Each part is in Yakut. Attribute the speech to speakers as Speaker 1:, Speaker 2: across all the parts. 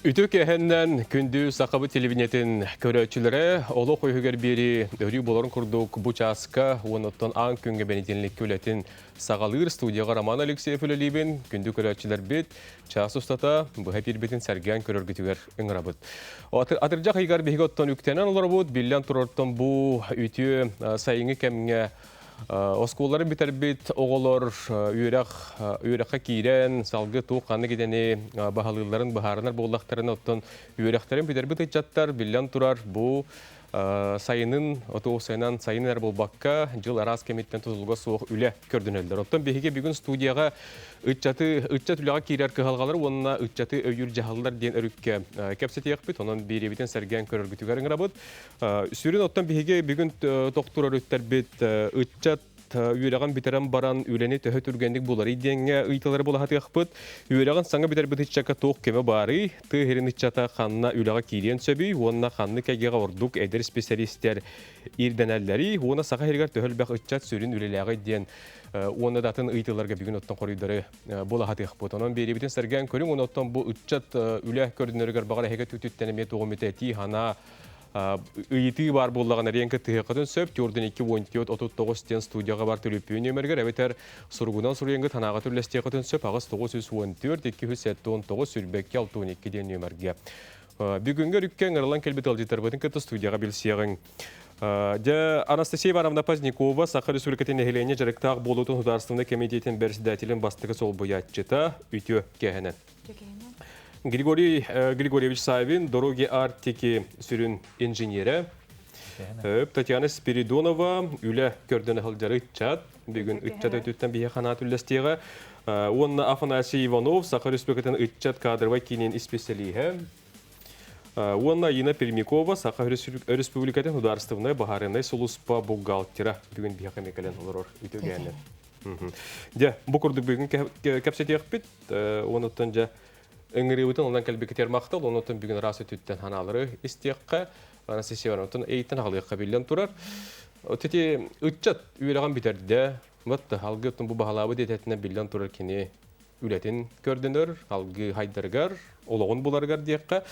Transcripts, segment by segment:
Speaker 1: Үтүө киэһэннэн күндү сахабыт телевидениетин көрөөччүлэрэ олох үһүгэр биэри өрүү болорун курдук бу чааска уонуттан аан күҥҥэ бэнидиэнньиккэ үлэтин саҕалыыр студияҕа Роман Алексеев үлэлиибин. Күндү көрөөччүлэрбит чаас устата быһа эпиирбитин сэргээн көрөргүтүгэр ыҥырабыт. Атырдьах ыйыгар биһиги оттон үктэнэн олоробут, биллэн турартан бу үтүө сайыҥҥы кэмҥэ Оскуолалары бүтэрбит оҕолор үөрэх үөрэххэ киирэн, салгыы туох ханнык идэни баһылыылларын быһаарынар буоллахтарына, оттон үөрэхтэрин бүтэрбит ыччаттар, биллэн турар, бу сайынын, оту сайынан сайын эрэ буолбакка, дьыл араас кэмиттэн тутулуга суох үлэ көрдөнөллөр. Оттон биһиги бүгүн студияҕа ыччаты, ыччат үлэҕэ киирэр кыһалҕалар уонна ыччаты өйүүр дьаһаллар диэн өрүккэ кэпсэтиэхпит. Онон биэриэбитин сэргээн көрөргүтүгэр ыҥырабыт. Сүрүн оттон биһиги бүгүн тохтуур өрүттэрбит ыччат үөрэҕин бүтэрэн баран үлэни төһө түргэнник буларый диэҥҥэ ыйыталары булаһатыахпыт. Үөрэҕин саҥа бүтэрбит ыччакка туох көмө баарый? Тыа сирин ыччата ханна үлэҕэ киириэн сөбүй уонна ханнык эйгэҕэ ордук эдэр специалистэр ирдэнэллэрий? Уонна Саха сиригэр төһө элбэх ыччат сүрүн үлэлээҕий диэн уонна да атын ыйытыыларга бүгүн оттон хоруйдары булаһатыахпыт. Онон биэриибитин сэргээн көрүҥ, уонна оттон бу ыччат үлэ көрдөнөрүгэр баҕар эһиги түтүттэн эмиэ туох эмит этии, санаа ыйытыы баар буоллаҕына эриэн кыттыһыаххытын сөп. Тюрден 2 14 39 диэн студияҕа бар төлөпүөн нүөмэригэр эбэтэр суругунан суруйаҥҥыт санааҕа түрлэстиэххитин сөп. 8 914 279 22 62 диэн нүөмэргэ. Бүгүҥҥү өрүккэ ыҥырыллан кэлбит ыалдьыттарбытын кытта студияҕа билсиэҕиҥ. Дьэ, Анастасия Ивановна Позднякова, Саха Республикатын нэһилиэнньэ дьарыктаах буолуутун судаарыстыбаннай кэмитиэтин бэрэссэдээтэлин бастакы солбуйааччыта үтүө киэһэнэн. Григорий Григорьевич Савин, Дороги Арктики сүрүн инженерэ. Татьяна Спиридонова, үлэ көрдөнө сылдьар ыччат. Бүгүн ыччат өттүттэн биһи ханаат үллэстиэҕэ. Уонна Афанасий Иванов, Саха Республикатын ыччат кадровай киинин исписэлииһэ. Уонна Айина Пермякова, Саха Республикатын судаарыстыбаннай баһаарынай сулууспа бухгалтера бүгүн биһиэхэ эмиэ кэлэн олорор үтүгээнэ. Дьэ, бу курдук бүгүн кэпсэтиэхпит. Онуттан дьэ ыҥырыыбытын онон кэлбиккитигэр махтал. Онуттан бүгүн араас өттүттэн ханаалары истиэххэ. Анастасия Ивановна, эйиттэн аҕалыахха биллэн турар. Ити ыччат үөрэҕин бүтэрдэ. Вот алгы бу баһалаабыт этэтинэн биллэн турар кини үлэтин көрдөнөр, алгыы хайдарыгар, олоҕун буларыгар диэххэ.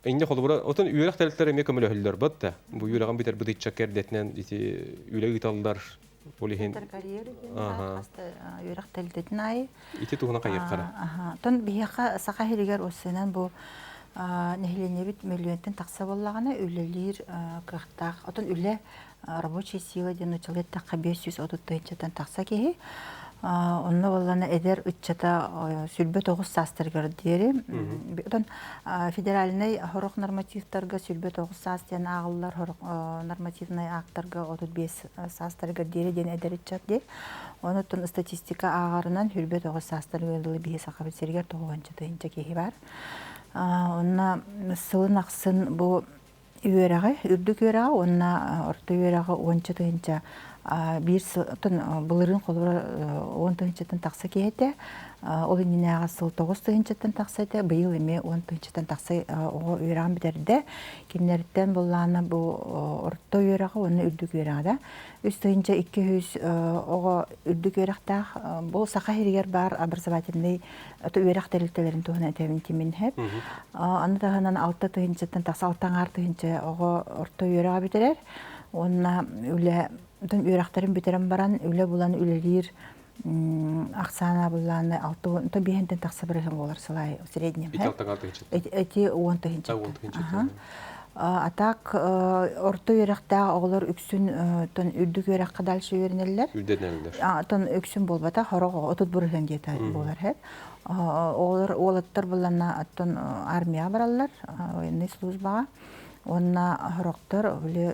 Speaker 1: Инньэ холобура, отон үөрэх тэрилтэлэрэ эмиэ көмөлөһөллөр бат да. Бу үөрэҕин бүтэрбит ыччакка эрдэтинэн ити үлэ ыыталлар. Ол иһин
Speaker 2: карьера диэн хаста үөрэх тэрилтэтин аайы.
Speaker 1: Ити туһунан хайыаххара.
Speaker 2: Тон биһиэхэ Саха сиригэр уссынан бу нэһилиэнньэбит мөлүйүөнтэн тахса буоллаҕына үлэлиир кыахтаах. Отон үлэ рабочая сила диэн нууччалыы эттэххэ 530 тыһыынчаттан тахса киһи. Онно буоллана эдэр ыччата 29 саастарыгар диэри. Оттон федеральнай сорох нормативтарга 29 саас диэн ааҕыллар, сорох нормативнай актарга 35 саастарыгар диэри диэн эдэр ыччат диир. Онуттан статистика ааҕарынан 29 саастарыгар дылы биһи Сахабыт сиригэр 90 тыһыынча киһи бар. Онно сылын ахсын бу үөрэҕи, үрдүк үөрэҕи уонна орто үөрэҕи уонча тыһыынча биир сылтан былырыын холобура 10 тыһыынчаттан тахса киһи этэ. Ол иннинээҕи сыл 9 тыһыынчаттан тахса этэ. Быйыл эмиэ 10 тыһыынчаттан тахса оҕо үөрэҕин бүтэрдэ. Кинилэртэн буллаана бу орто үөрэҕи уонна үрдүк үөрэҕи да 3 200 оҕо үрдүк үөрэхтээх. Бу Саха сиригэр баар образовательный үөрэх тэрилтэлэрин туһунан этэбин тимин хэп. Аны таһынан 6 тыһыынчаттан тахса 6,5 тыһыынча оҕо орто үөрэҕи бүтэрэр. Уонна үлэ үөрэхтэрин бүтэрэн баран үлэ булан үлэлиир ахсаана буллааны алты то биэһинтэн тахса бырыһын буолар сылай в среднем. Эти 10 тыһыынча. А так орто үөрэхтээх оҕолор үксүн тон үрдүк үөрэххэ дальше үөрэнэллэр.
Speaker 1: Үрдэнэллэр.
Speaker 2: Тон үксүн буолбатах, хорох 30% диэтэ буолар һэп. Оҕолор уолаттар булланна оттон армияҕа бараллар, военный службаҕа. Уонна хорохтор били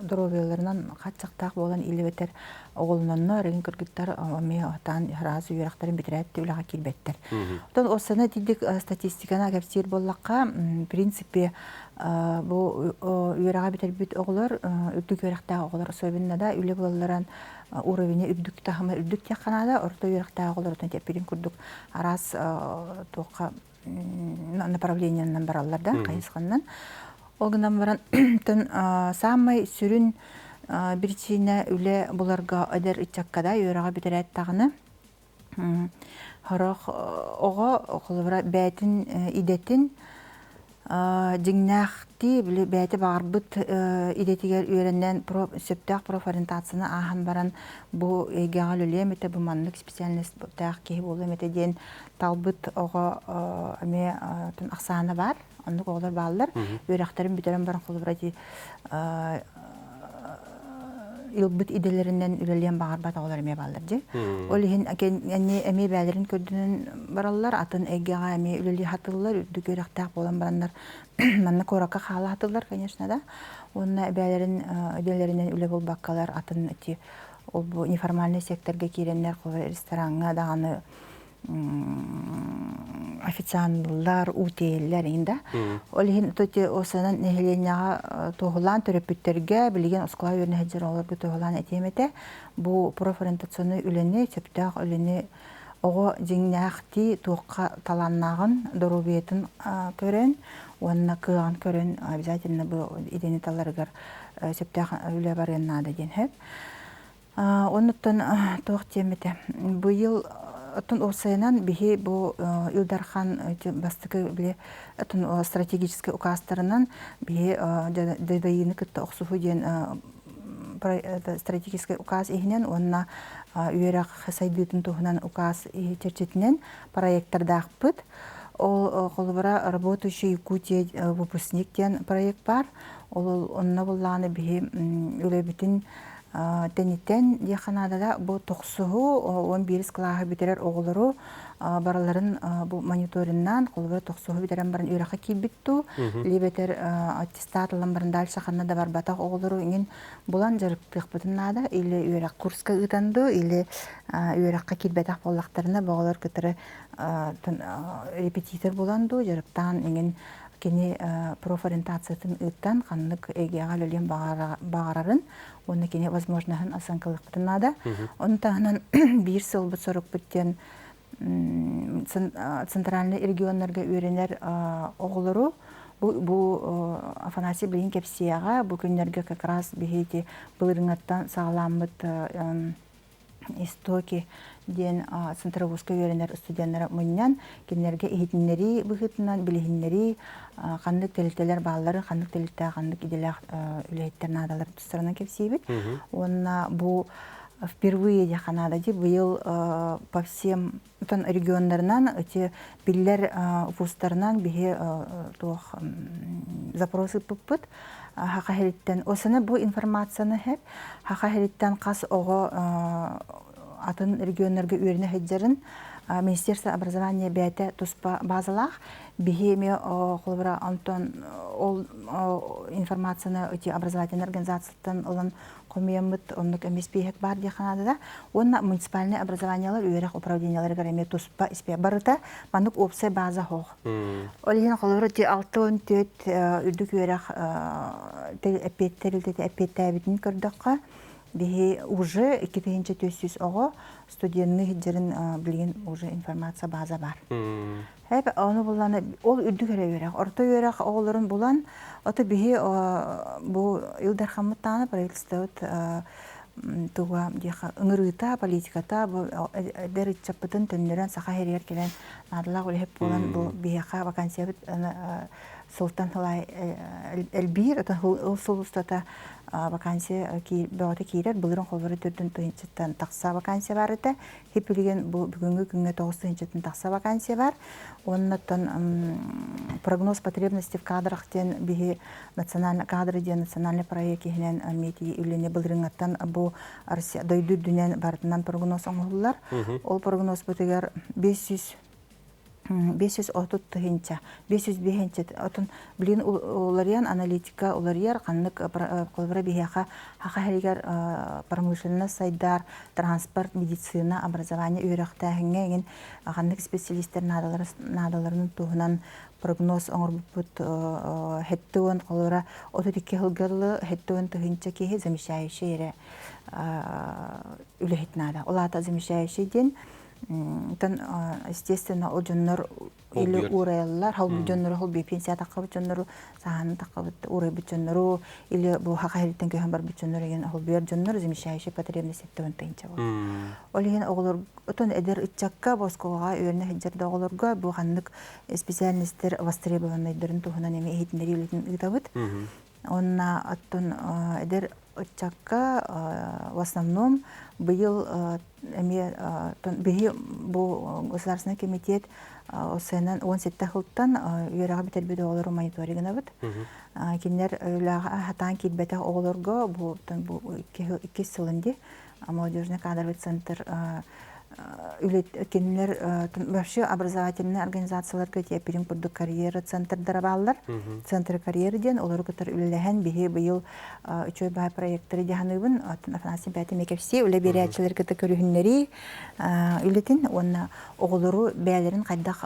Speaker 2: доруобуйаларынан хаччахтаах буолан илибэтэр оҕолононно эрин кыргыттар эмиэ атаан араас үөрэхтэрин бүтэрээт үлэҕэ киирбэттэр. Оттон осана итинник статистиканы кэпсиир буоллахха, в принципе, бу үөрэҕи бүтэрбит оҕолор, үрдүк үөрэхтээх оҕолор особенно да үлэ булалларан уровень үрдүк таһыма үрдүк диэххэ наада, орто үөрэхтээх оҕолор отон тэппитин курдук араас туохха направлениенан бараллар да хайысханнан. Ол гынан баран саамай сүрүн биричиинэ үлэ буларга эдэр ыччакка да үөрэҕи бүтэрээт даҕаны. Сорох оҕо холобура бэйэтин идэтин дьиҥнээхтии били бэйэтэ баҕарбыт идэтигэр үөрэнэн сөптөөх профориентацияны ааһан баран бу эйгэҕэ үлэлиэм этэ, бу маннык специальностаах киһи буолуом этэ диэн талбыт оҕо эмиэ ахсаана баар. Оннук оҕолор бааллар. Үөрэхтэрин бүтэрэн баран холобура ити ылбыт идэлэринэн үлэлиэн баҕарбат оҕолор эмиэ бааллар дии. Ол иһин эмиэ бэйэлэрин көрдөнөн бараллар, атын эйгэҕэ эмиэ үлэлии сатыыллар, үрдүк үөрэхтээх буолан бараннар манна куоракка хаала сатыыллар, конечно, да. Уонна бэйэлэрин идэлэринэн үлэ булбаккалар атын ити ол бу неформальный секторга киирэннэр рестораҥҥа даҕаны официаннылар, УТЛлэр иһин да. Ол иһин тоти осанан нэһилиэнньэҕэ туоһулаан төрөппүттэргэ билигин оскуола үөрэнэ сылдьар оҕолорго туоһулаан этиэм этэ. Бу профориентационнай үлэни, сөптөөх үлэни оҕо дьиҥнээхтии туохха талааннааҕын, доруобуйатын көрөн уонна кыаҕын көрөн обязательно бу идэни таларыгар сөптөөх үлэ барыан наада диэн сөп. Оннуттан туох диэм этэ, быйыл оттон уопсайынан биһи бу Ил Дархан бастакы били оттон стратегическай указтарынан биһи дайыыны кытта охсуһуу диэн стратегическай указ иһинэн уонна үөрэх сайдыытын туһунан указ чэрчитинэн проекттардаахпыт. Ол холобура «Работающий Якутия выпускник» диэн проект баар. Ол онно буллаҕына биһи үлэбитин тэнитэн диэххэ наадата бу тохсуһу 11 кылааһы бүтэрэр оҕолору барыларын бу мониториннаан холобура тохсуһу бүтэрэн баран үөрэххэ киирбит дуу либэтэр аттестат ылан баран дальше ханна да барбатах оҕолору иҥин булан дьарыктыахпытын наада или үөрэх курска ыытан дуу или үөрэххэ киирбэтэх буоллахтарына бу оҕолор кытары репетитор булан дуу дьарыктаан иҥин кини профориентациятын ыыттан ханнык эйгэҕэ үлэлиэн баҕарарын уонна кини возможноһын оценкалыахпытын наада. Ону таһынан биир сылбыт сорукпут диэн центральный регионнарга үөрэнэр оҕолору бу Афанасий билигин кэпсиэҕэ бу күннэргэ как раз биһиги былырыҥҥаттан саҕаламмыт истоки диэн Центровузка үөрэнэр студеннары мунньан, кинилэргэ иһитиннэрии быһыытынан билиһиннэрии, ханнык тэрилтэлэр баалларын, ханнык тэрилтэ ханнык идэлээх үлэһиттэр наадаларын тустарынан кэпсиибит. Уонна бу впервые диэххэ наада дии, быйыл по всем регионнарынан эти биллэр вузтарынан биһи туох запрос ыппыппыт. Хаха иһиттэн осана бу информацияны хэп хаха иһиттэн хас оҕо атын регионнарга үөрэнэ сылдьарын Министерство образования бэйэтэ туспа базалаах. Биһи эмиэ холобура онтон ол информацияны эти образовательные организацияттан ылан хомуйаммыт оннук эмиэ испииһэк баар диэххэ наада да. Уонна муниципальнай образованиелар үөрэх управлениеларыгар эмиэ туспа испииһэк барыта маннык уопсай база суох. Ол иһин холобура ити 64 үрдүк үөрэх тэрилтэтэ эппиэттээбитин көрдөххө, биһи уже 2400 оҕо студенныы сылдьарын билигин уже информация база бар. Эп ону булан ол үрдүк эрэ үөрэх, орто үөрэх оҕолорун булан, ото биһи бу Ил Дархаммыт даҕаны правительствобыт туга диэхэ ыҥырыыта, политиката бу эдэр ыччаппытын төннөрөн саха сиригэр кэлэн наадалаах үлэһит буолан бу биһиэхэ вакансиябыт сылтан сыл элбиир, ото ыл сыл устата вакансия бөҕөтө киирэр, былырын холбору төрдүн тыһыынчаттан тахса вакансия бар этэ. Хипилигин бу бүгүҥҥү күҥҥэ 9 тыһыынчаттан тахса вакансия бар. Оннуттан прогноз потребности в кадрах диэн биһи национальный кадры диэн национальный проект иһинэн мети үлэни былырыҥҥаттан бу Россия дойду үрдүнэн барытынан прогноз оҥоһуллар. Ол прогноз бытыгар 500 530 тыһыынча, 505 отон билин уларыйан аналитика уларыйар ханнык холобура биһиэхэ хаха иһигэр промышленность сайдар, транспорт, медицина, образование үөрэхтээһиҥҥэ эҥин ханнык специалистэр наадаларын туһунан прогноз оҥорбуппут 70 холобура 32 сылга дылы 70 тыһыынча киһи замещающий эрэ үлэһит наада. Ол аата замещающий диэн. Тан естественно ол дьоннор или уурайаллар, хал дьоннору хол пенсия таххабыт дьоннору, саһааны таххабыт уурайбыт дьоннору, или бу хаха хериттен көһөн барбыт дьоннор деген холбуйар дьоннор замещающая потребность 70 тыһыынча буолар. Ол иһин оҕолор отон эдэр ыччакка оскуолаҕа үөрэнэ сылдьар да оҕолорго бу ханнык специальностар востребованныйдарын туһунан эмиэ иһитиннэрии үлэтин ыытабыт. Уонна оттон эдэр ыччакка в основном быйыл эмиэ биһи бу государственный комитет ОСН 17 сылтан үөрэҕи бүтэрбит оҕолору мониторингнабыт. Кинилэр үлэҕэ хатаан киирбэтэх оҕолорго бу бу иккис сылын ди молодежный кадровый центр кинилэр вообще образовательный организацияларга тиэппирин курдук карьера центрдара бааллар. Центр карьеры диэн олору кытары үлэлэһэн биһи быйыл үчүгэй баай проекттары дьаһаныыбын Афанасий Пятый Мекевси үлэ биэрээччилэр кытта көрүһүннэрии үлэтин уонна оҕолору бэйэлэрин хайдах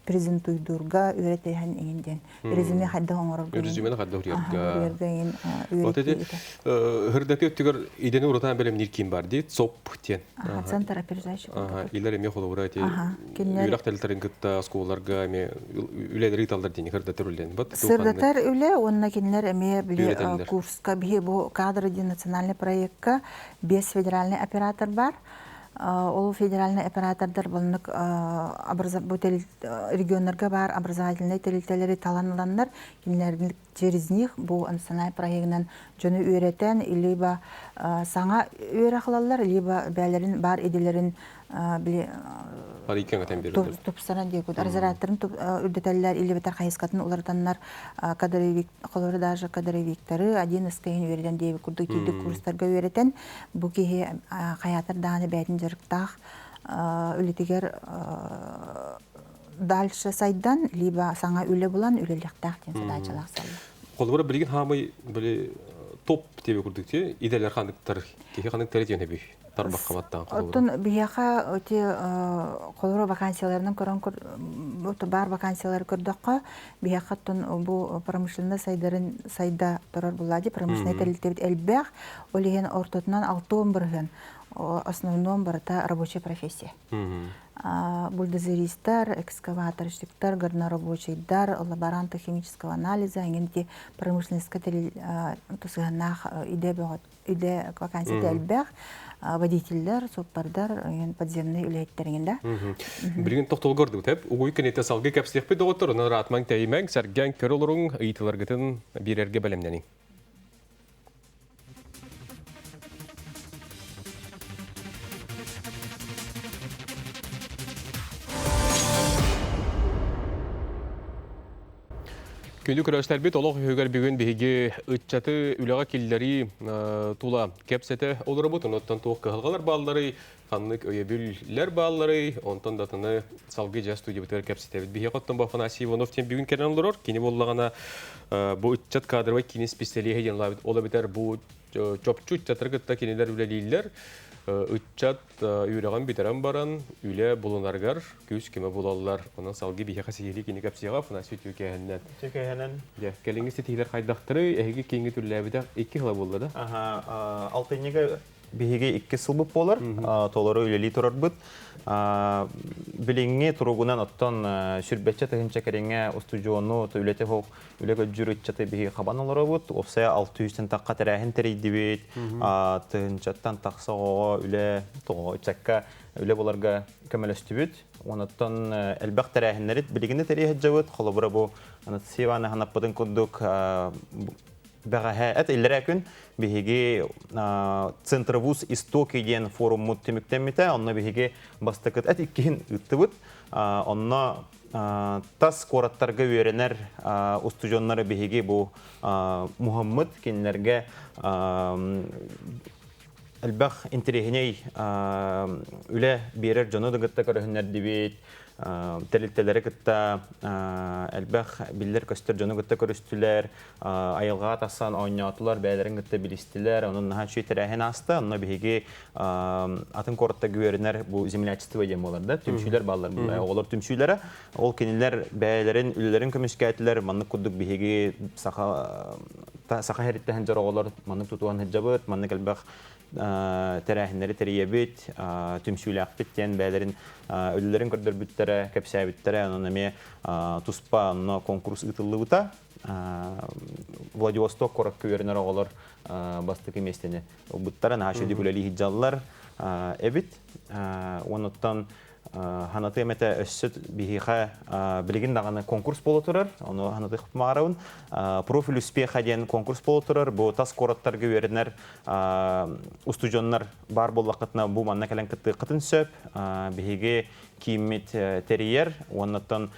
Speaker 2: презентуйдуурга үөрэтиһэн иҥин диэн резюме хайдах оҥорорго
Speaker 1: резюмени хайдах уруйарга иҥин вот эти хырдаты өттүгэр идэни урутаан бэлэмниир киин бар дии ЦОП диэн
Speaker 2: центр опережающий
Speaker 1: илер эмиэ холобура эти үөрэх тэрилтэрин кытта оскуолаларга эмиэ үлэлэри ыыталлар диэн хырдатар үлэни бат
Speaker 2: сырдатар үлэ уонна кинилэр эмиэ били курска биһи бу кадры диэн национальный проекка без федеральный оператор бар. Ол федеральный оператордар балнык регионнарга баар образовательнай тэрилтэлэри талан ыланнар, кинилэр через них бу национальный проегынан дьону үөрэтэн, либо саҥа үөрэх ылаллар, либо бэйэлэрин баар идэлэрин били тупсаран диэкут разрядтарын үрдэтэллэр, или бэтэр хайыскатын уларытаннар кадровик, холобура даже кадровиктары один из үөрэтэн диэбит курдук тиийдик курстарга үөрэтэн Бу киһи хайаатар даҕаны бэйэтин дьарыктаах үлэтигэр дальше сайдан, либо саҥа үлэ булан үлэлиэхтээх диэн задачалаах салла.
Speaker 1: Холобура билигин хаамай били топ диэби курдук ти идэлэр ханыктар киһи ханыктары диэн эби тарбахха баттаан
Speaker 2: холобура. Оттон биһиэхэ ити холобура вакансияларынан көрөн баар вакансиялары көрдөххө Биһиэхэ оттон бу промышленность сайдарын сайда турар булла дии, промышленнай тэрилтэбит элбэх, ол иһин ортотунан 60% основном барыта рабочая профессия. Бульдозеристар, экскаваторщиктар, горнорабочийдар, лаборанты химического анализа, эҥин промышленностька тусыһаннаах идэ идэ вакансията элбэх, водителлэр, суоппардар, подземный үлэһиттэр да.
Speaker 1: Билигин тохтолго ордубут эп. Угуй кэнниттэн салгыы кэпсиэхпит доҕоттор, онон ыраатмаҥ тэйимэҥ, сэргээн көр олоруҥ, ыйытыларгытын биэрэргэ бэлэмнэниҥ. Күндү көрөөччүлэрбит, олох үһүгэр бүгүн биһиги ыччаты үлэҕэ киллэрии тула кэпсэтэ олоробут. Онуттан туох кыһалҕалар баалларый, ханнык өйөбүллэр баалларый, онтон да атыны салгыы дьэ студиябытыгар кэпсэтэбит. Биһиэхэ оттон бу Афанасий Иванов диэн бүгүн кэлэн олорор. Кини буоллаҕына бу ыччат кадровай киинин специалиһэ диэн ол эбэтэр бу чопчу ыччаттары кытта кинилэр үлэлииллэр. Ыччат үөрэҕин бүтэрэн баран үлэ булунарыгар күүс-көмө булаллар. Онон салгыы биһиэхэ сиһилии кини кэпсиэҕэ Афанасий Түкээһиннэн.
Speaker 3: Түкээһинэн.
Speaker 1: Дьэ, кэлиҥҥи ситиһиилэр хайдахтарый? Эһиги кииҥҥи түллээбитэх икки сыла буолла да?
Speaker 3: Аха, алтынньыга биһиги икки сылбыт буолар, толору үлэлии турарбыт. Билиҥҥи туругунан оттон сүрбэччэ тыһыынча кэриҥэ устудьуону үлэтэ суох үлэ көрдүүр ыччаты биһиги хабан олоробут. Уопсайа 600-тэн тахха тэрээһин тэрийдибит. Тыһыынчаттан тахса оҕоҕо үлэ, тоҕо ыччакка үлэ буларга көмөлөстүбүт. Онуттан элбэх тэрээһиннэрит билигин тэрийэ сылдьабыт. Холобура бу Анастасия Ивановна ханаппытын курдук бэҕэһээ эт иллэрээ күн биһиги Центровуз истоки диэн форуммут түмүктэммитэ. Онно биһиги бастакыт эт иккиһин ыыттыбыт. Онно тас куораттарга үөрэнэр устудьуоннары биһиги бу муһаммыт кинилэргэ элбэх интэриэһинэй үлэ биэрэр дьону да кытта көрүһүннэрдибит, тэрилтэлэри кытта элбэх биллэр-көстөр дьону кытта көрүстүлэр, айылҕаҕа тахсан оонньоотулар, бэйэлэрин кытта билистилэр, онон наһаа үчүгэй тэрээһин ааста. Онно биһиги атын куораттарга үөрэнэр бу землячество диэн буолар да, түмсүүлэр бааллар оҕолор түмсүүлэрэ. Ол кинилэр бэйэлэрин үлэлэрин көмүскээтилэр, маннык курдук биһиги саха саха һэриттэн дьор оҕолор маннык тутуһан сылдьабыт, маннык элбэх. тэрээһиннэри тэрийэбит, түмсүүлээхпит диэн бэйэлэрин үлэлэрин көрдөрбүттэрэ, кэпсээбиттэрэ, онон эмиэ туспа онно конкурс ыытыллыбыта. Владивосток куоракка үөрэнэр оҕолор бастакы миэстэни ылбыттара, наһаа үчүгэй үлэлии сылдьаллар эбит. Онуттан ханатыам этэ өссө биһиэхэ билигин даҕаны конкурс буола турар, ону ханатыахпын баҕарабын. Профиль успеха диэн конкурс буола турар, бу тас куораттарга үөрэнэр устудьуоннар баар буоллаххытына бу манна кэлэн кыттыаххытын сөп. Биһиги кииммит тэрийэр, уоннаттан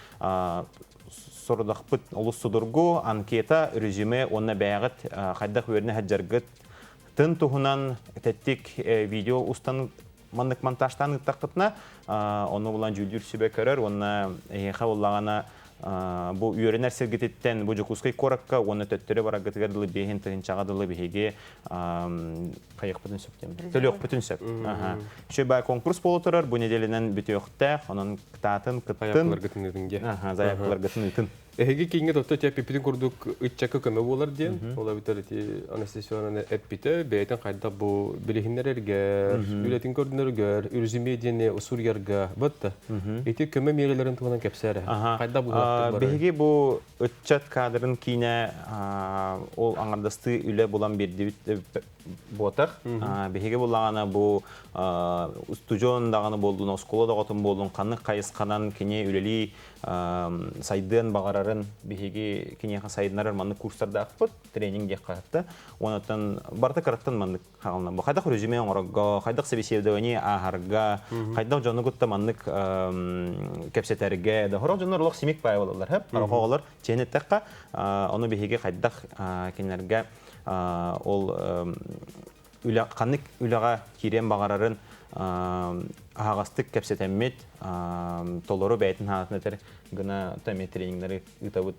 Speaker 3: сорудахпыт олус судургу, анкета, резюме уонна бэйэҕит хайдах үөрэнэ сылдьаргыт тын туһунан тэттик видео устан маннык монтажтаан ыыттаххытына, ону булан дьүүллүүр сүбэ көрөр уонна эһиэхэ буллаҕына бу үөрэнэр сиргититтэн бу Дьокуускай куоракка уонна төттөрү бараргытыгар дылы биэһин тыһыынчаҕа дылы биһиги хайыахпытын сөп диэн төлүөхпүтүн сөп. Үчүгэй баай конкурс буола турар, бу неделянан бүтүөхтээх, онон кытаатын кыттын.
Speaker 1: Заявкаларгытын ыытын диэ.
Speaker 3: Заявкаларгытын ыытын.
Speaker 1: Эһиги кииҥҥэ тотто эппиппитин курдук ыччакка көмө буолар диэн, ол эбэтэр ити Анастасия Ивановна эппитэ, бэйэтин хайдах бу билиһиннэрэргэр, үлэтин көрдөнөргөр, резюме диэни суруйарга бытта. Ити көмө миэрэлэрин туһунан кэпсээр. Хайдах быһыылаахтык барар?
Speaker 3: Биһиги бу ыччат кадрын киинэ ол аҥардастыы үлэ булан биэрдибит буотах. Биһиги буллаҕына бу устудьуон даҕаны буоллун, оскуола доҕотун буоллун, ханнык хайысханан кини үлэлии сайдыан баҕарарын биһиги киниэхэ сайыннарар маннык курстардаахпыт, тренинг диэххэ хатта. Онон барыта кыраттан маннык хаална. Бу хайдах резюме оҥорорго, хайдах собеседование ааһарга, хайдах дьону кытта маннык кэпсэтэргэ, да хорох дьоннор олох симик баай буолаллар, хөп. Хорох оҕолор чиэн эттэххэ, ону биһиги хайдах кинилэргэ ол үлэ ханнык үлэҕэ киириэн баҕарарын аһаҕастык кэпсэтэммит, толору бэйэтин хаатын этэр гына эмиэ тренингнэри ыытабыт.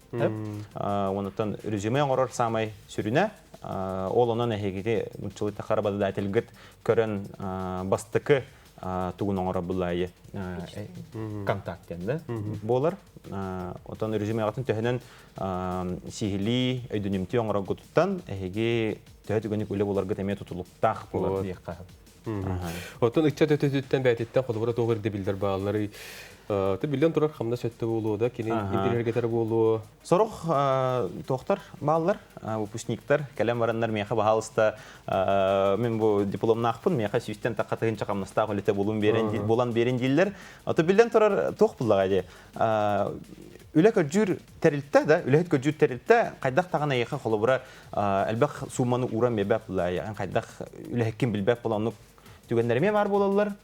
Speaker 3: Онуттан резюме оҥорор саамай сүрүнэ. Ол онон эһигити нуччалыы харабадателгыт көрөн бастакы тугун оҥорор буллаайы контакт диэн да буолар. Отон резюмеҕытын төһөнөн сиһилии өйдөнүмтүө оҥороргутуттан эһиги төһө түгэнник үлэ буларгыт эмиэ тутулуктаах буолар диэххэ.
Speaker 1: Оттон ыччат өтөтүттэн бэйэтиттэн холобура туох ирдэбиллэр баалларый? Ты биллэн турар хамнас өттө буолуо да, кини интириэргэтэр буолуо.
Speaker 3: Сорох туохтар бааллар, выпускниктар кэлэн бараннар миэхэ баһаалыста мин бу дипломнаахпын, миэхэ сүүстэн тахха тыһыынча хамнастаах үлэтэ булун биэрэн булан биэрин дииллэр. Ото биллэн турар туох буллаҕа дии. Үлэ көрдүүр тэрилтэ да, үлэһит көрдүүр тэрилтэ хайдах даҕаны эйиэхэ холобура элбэх сууманы ууран биэрбэт буолла, хайдах үлэһиккин билбэт буола оннук түгэннэр эмиэ баар буолаллар.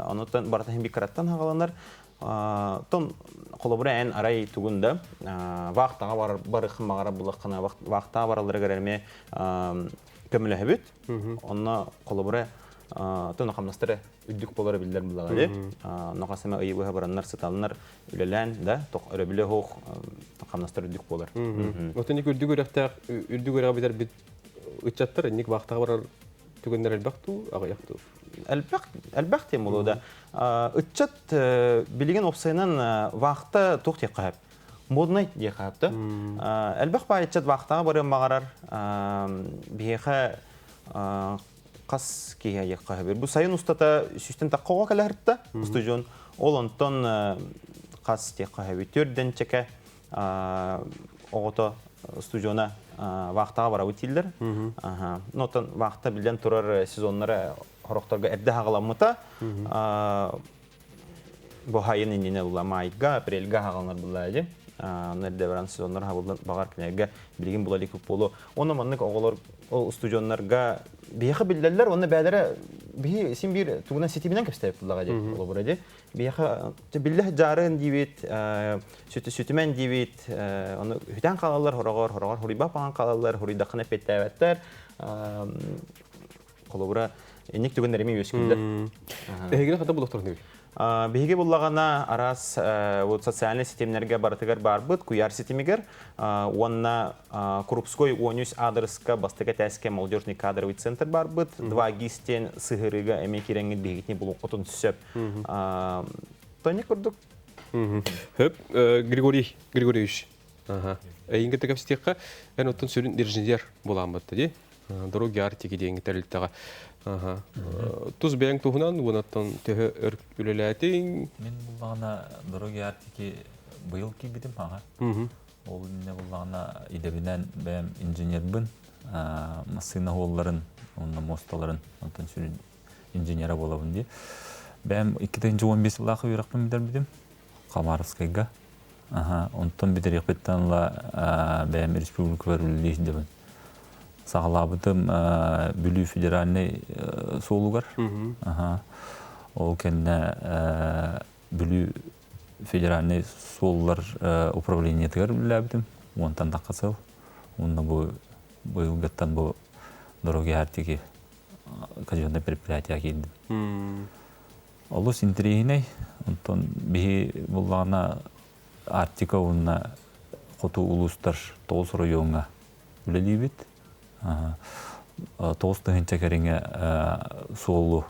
Speaker 3: Онуттан барыта иһин кыраттан хаҕаланар. Тон холобура эн арай тугун да вахтаҕа барар барыхын баҕарар булаххына вахтаҕа баралларыгар эмиэ көмөлөһөбүт. Онно холобура тон хамнастара үрдүк болара биллэр булаҕа. Онно хасыма ыйы быһа бараннар сыталлар үлэлээн да өрөбүлэ оһох хамнастар үрдүк буолар.
Speaker 1: Отон үрдүк үрэхтээх үрдүк үрэҕи бүтэрбит ыччаттар инник вахтаҕа барар түгэннэр элбэх дуу, аҕыйах дуу?
Speaker 3: Элбэх, элбэх диэн буолуо да. Ыччат билигин уопсайынан вахта туох диэххэ сөп? Модный диэххэ сөп да. Элбэх баай ыччат вахтаҕа барыан баҕарар. Биһиэхэ хас киһи айыахха сөбүй? Бу сайын устата сүүстэн тахха оҕо кэлэһэртэ устудьуон. Ол онтон хас диэххэ сөбүй? Төрдөн чэкэ оҕото устудьуона вахтаҕа барабыт дииллэр. Ну, оттон вахта биллэн турар сезоннара хорохторго эрдэ хаҕаламмыта. Бу хайын иннинэ була майга, апрельга хаҕаланар булла дии. Онно эрдэ баран сезоннар хабыллан баҕар кинилэргэ билигин була илик буолуо. Онно маннык оҕолор ол устудьуоннарга биһиэхэ биллэллэр уонна бээлэрэ биһи син биир тугунан ситиминэн кэпсээбит буллаҕа дии холобура дии. Биһиэхэ биллэ дьаарын диибит, сүтүмэн диибит, ону үтэн хаалаллар, хороҕор, хороҕор хуруйбап аҕан хаалаллар, хуруйдаххына эппиэттээбэттэр. Холобура, инник түгэннэр эмиэ үөскүүллэр.
Speaker 1: Эһигини хата булуохтарыный?
Speaker 3: Биһиги буллаҕына араас вот социальнай ситимнэргэ барытыгар барбыт, куйаар ситимигэр уонна Крупской 13 аадырыска бастакы этээскэ молодежный кадровый центр барбыт, 2 ГИС диэн сыһыарыыга эмиэ киирэҥҥит биһигитини булуоххутун сөп. Тоня курдук.
Speaker 1: Хөп, Григорий Григорьевич. Ага. Эйиҥ кытта кэпсэтиэххэ, эн оттон сүрүн инженер буолааммыт дии. Дороги Арктики диэн тэрилтэҕэ. Тус бэйэҥ туһунан уонаттан төһө өр үлэлээтиҥ?
Speaker 4: Мин буллаҕына Дороги Арктики быйыл киирбитим аҕа. Ол иннинэ буллаҕына идэбинэн бэйэм инженербин, массыына уолларын уонна муосталарын онтон сүрүн инженера буолабын дии. Бэйэм 2015 сыллаах үөрэхпин бүтэрбитим Хабаровскайга. Онтон бүтэриэхпиттэн ыла бэйэм республикабар үлэлии сылдьабын. Саҕалаабытым Бүлүү федеральнай суолугар. Ол кэннэ Бүлүү федеральнай суоллар управлениетыгар үлэлээбитим. Уонтан тахха сыл. Уонна бу быйылгыттан бу Дороги Арктики казенное предприятие киирдим. Олус интэриэһинэй. Онтон биһи буллаҕына Арктика уонна хоту улуустар 9 оройуоҥҥа үлэлиибит. 9 тыһыынча кэриҥэ суолу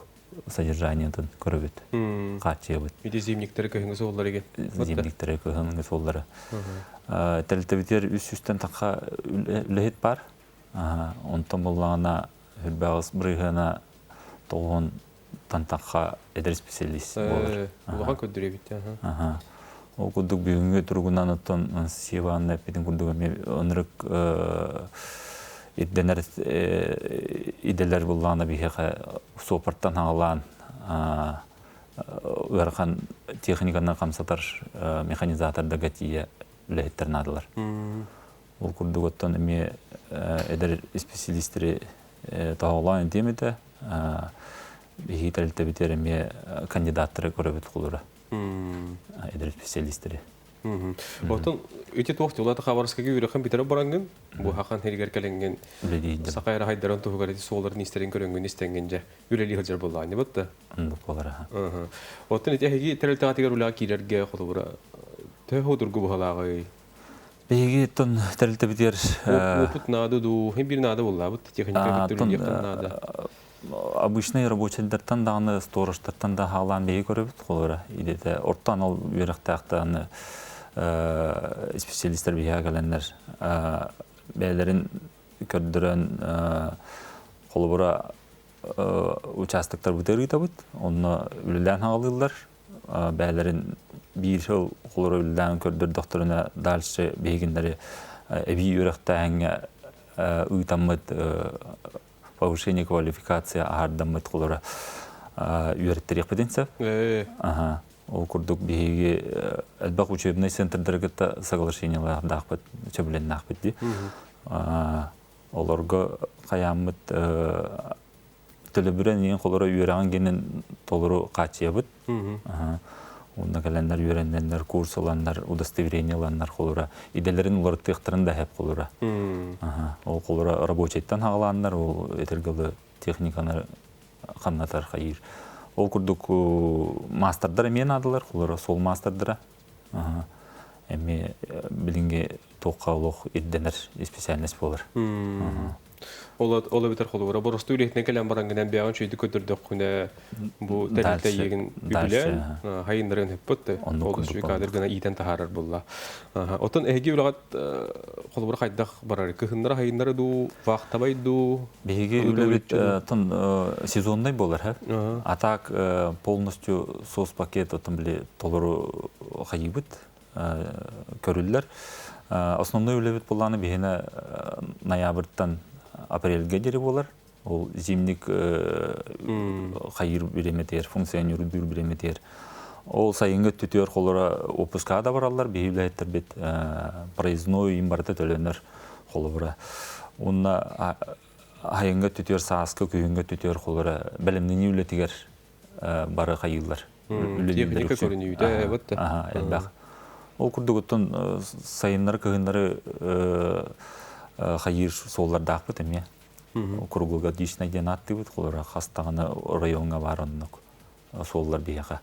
Speaker 4: содержаниетын көрөбүт, хааччыйабыт.
Speaker 1: Ити зимниктери кыһыҥҥы суоллары ген.
Speaker 4: Зимниктери кыһыҥҥы суоллары. Тэрилтэбитигэр 300-тэн тахха үлэһит бар. Онтон буллаҕына хүрбэҕис бырыһыана 90-тан тахха эдэр специалист буолар.
Speaker 1: Улахан көрдөрөбүт.
Speaker 4: Ол курдук бүгүҥҥү туругунан оттон Анастасия Ивановна эппитин курдук эмиэ ынырык ирдэнэр идэлэр буллаҕына биһиэхэ суопартан хаҥалаан ыарахан техниканы хамсатар механизатордарга тиийэ үлэһиттэр наадалар. Ол курдук оттон эмиэ эдэр исписэлиистэри тоһоҕолоон этиэм этэ. Биһиги тэрилтэбитигэр эмиэ кандидаттары көрөбүт холура. Эдэр специалистэри.
Speaker 1: Оттон ити туох тулата Хабаровскайга үөрэххин бүтэрэ бараҥҥын, бу хахан сиригэр кэлэҥҥин, саха эрэ хайдарын туһугар ити суолларын истэрин көрөҥҥүн истэҥҥин дьэ үлэлии сылдьар буоллаҕын батта.
Speaker 4: Оннук буолар.
Speaker 1: Оттон ити эһиги тэрилтэҕитигэр үлэҕэ киирэргэ холобура төһө судургу быһалааҕый?
Speaker 4: Биһиги тон тэрилтэбитигэр
Speaker 1: Опыт наада дуу, биир наада буоллаабыт, техника кытта үлэлиэххин наада.
Speaker 4: Обычный рабочийдартан даҕаны, сторожтартан да хаалаан биһиги көрөбүт холобура идэтэ орто анал үөрэхтээхтааны специалистар биһиэхэ кэлэннэр бэйэлэрин көрдөрөн холобура участоктарбытыгар ыытабыт, онно үлэлээн хаалыыллар, бэйэлэрин биир сыл холобура үлэлээн көрдөрдөхтөрүнэ дальше биһигиннэри эбии үөрэхтээһиҥҥэ ыытаммыт повышение квалификация аһардаммыт холора үөрэттэриэхпитин сөп. Ол курдук биһиги элбэх учебный центрдары кытта соглашениелардаахпыт, сөбүлэннээхпит дии. Олорго хайааммыт төлөбүрэн иин холоро үөрэҕин гинен толору хааччыйабыт. Онно кэлэннэр үөрэннэннэр, курс ыланнар, удостоверение ыланнар холура идэлэрин уларыттыахтарын да хэп холура. Ол холура рабочайтан хаалааннар, ол этэргалы техниканы ханнатар хайыр. Ол курдук маастардар эмиэ наадалар, холура сол маастардара. Эмиэ билиҥҥи туохха олох ирдэнэр специальность буолар.
Speaker 1: Ол эбэтэр холобура боростуой үлэһитинэн кэлэн бараҥҥынан бэйэҕин үчүгэйдик көрдөрдөххүнэ бу тэрилтэ эйиэгин үбүлээн хайыннарын ыппыт олус үчүгэй кадр гына иитэн таһаарар буолла. Оттон эһиги үлэҕит холобура хайдах барар? Кыһыннары хайыннары дуу, вахтабай дуу?
Speaker 4: Биһиги үлэбит тон сезонный буолар. А так полностью соцпакет оттон били толору хайыбыт көрүллэр. Основной үлэбит буоллааны биһиэнэ ноябрьтан апрельгэ диэри буолар. Ол зимник хайыр бириэмэтигэр, функционердүүр бириэмэтигэр. Ол сайыҥҥы өттүтүгэр холоро отпускаҕа да бараллар, биһи үлэһиттэрбит проездной им барыта төлөнөр холобура. Уонна айыҥҥы өттүтүгэр, сааскы, күһүҥҥү өттүтүгэр холоро бэлэмнэнии үлэтигэр бары хайыыллар.
Speaker 1: Техника көрүнүүтэ вот.
Speaker 4: Элбэх. Ол курдук оттон сайыннары, кыһыннары хайыыр суоллардаахпыт эмиэ. Круглогодичный диэн ааттыыбыт, холоро хастаҕына райоҥҥа баар оннук суоллар биһиэхэ.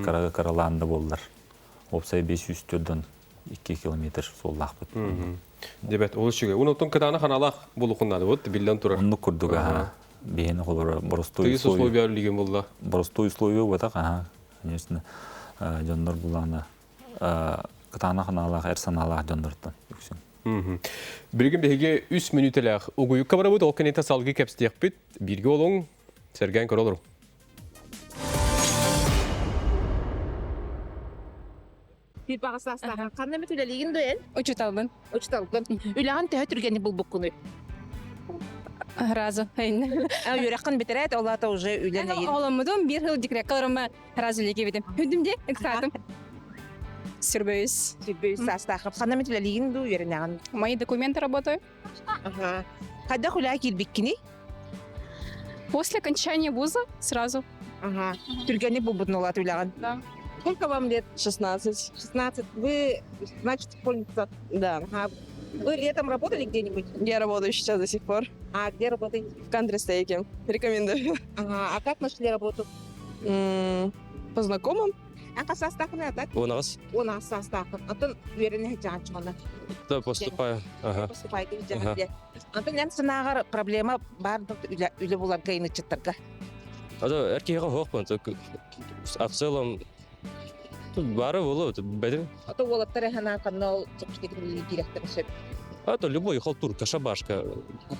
Speaker 4: Кыра кыралаан да буоллар. Уопсай 504 2 километр суоллаахпыт.
Speaker 1: Дебет, ол үчүгэй. Онон кытаана ханалаах булукуннады вот биллэн турар.
Speaker 4: Оннук курдук аха. Биһиэни холоро боростуой
Speaker 1: Тыйыс условия үллеген булла.
Speaker 4: Боростуой условия буотах аха. Конечно, дьоннор булаана кытаана ханаалаах, эр санаалаах дьоннортон үксүн.
Speaker 1: Билигин биһиги үс мүнүүтэлээх угуйукка барабыт, ол кэнниттэн салгыы кэпсэтиэхпит. Бииргэ олуҥ, сэргээн көрө олоруҥ.
Speaker 5: Биир баҕа саастааҕын ханна эмит үлэлиигин дуо эн?
Speaker 6: Учуталбын.
Speaker 5: Учуталгын. Үлэҕин төһө түргэнник булбуккунуй?
Speaker 6: Разу.
Speaker 5: Үөрэххин бүтэрээт, ол аата уже үлэн эйин.
Speaker 6: Оҕоломмутум биир сыл декретка олоромма разу үлэлиибитим. Хүндүм дии, ыксаатым. Сүрбөйүс.
Speaker 5: Сүрбөйүс саастаахым. Ханна эмит үлэлиигин дуу, үөрэнэҕин?
Speaker 6: Мои документы работаю.
Speaker 5: Ага. Хайдах үлэҕэ киирбиккиний?
Speaker 6: После окончания вуза сразу.
Speaker 5: Ага. Түргэнник булбутун ол үлэҕин?
Speaker 6: Да.
Speaker 5: Сколько вам лет?
Speaker 7: 16.
Speaker 5: 16. Вы, значит, школьница?
Speaker 7: Да.
Speaker 5: Ага. Вы летом работали где-нибудь?
Speaker 7: Я работаю сейчас до сих пор.
Speaker 5: А где работаете?
Speaker 7: В Кантри-стейке. Рекомендую.
Speaker 5: Ага. А как нашли работу?
Speaker 7: По знакомым.
Speaker 5: А хас саастааххыный так?
Speaker 8: 18.
Speaker 5: 18 саастааххын. Антон үөрэнэ сылдьаҕын
Speaker 8: Да, поступаю. Ага.
Speaker 5: Поступайте сылдьаҕын. Антон эн санааҕар проблема баар үлэ буларга ыныччыттарга?
Speaker 8: А то эр киһиэхэ суохпун. А в целом тут бары болу, бәдим.
Speaker 5: А то уолаттар санаа ханна ол киирэхтэрин сөп.
Speaker 8: А то любой халтурка, шабашка,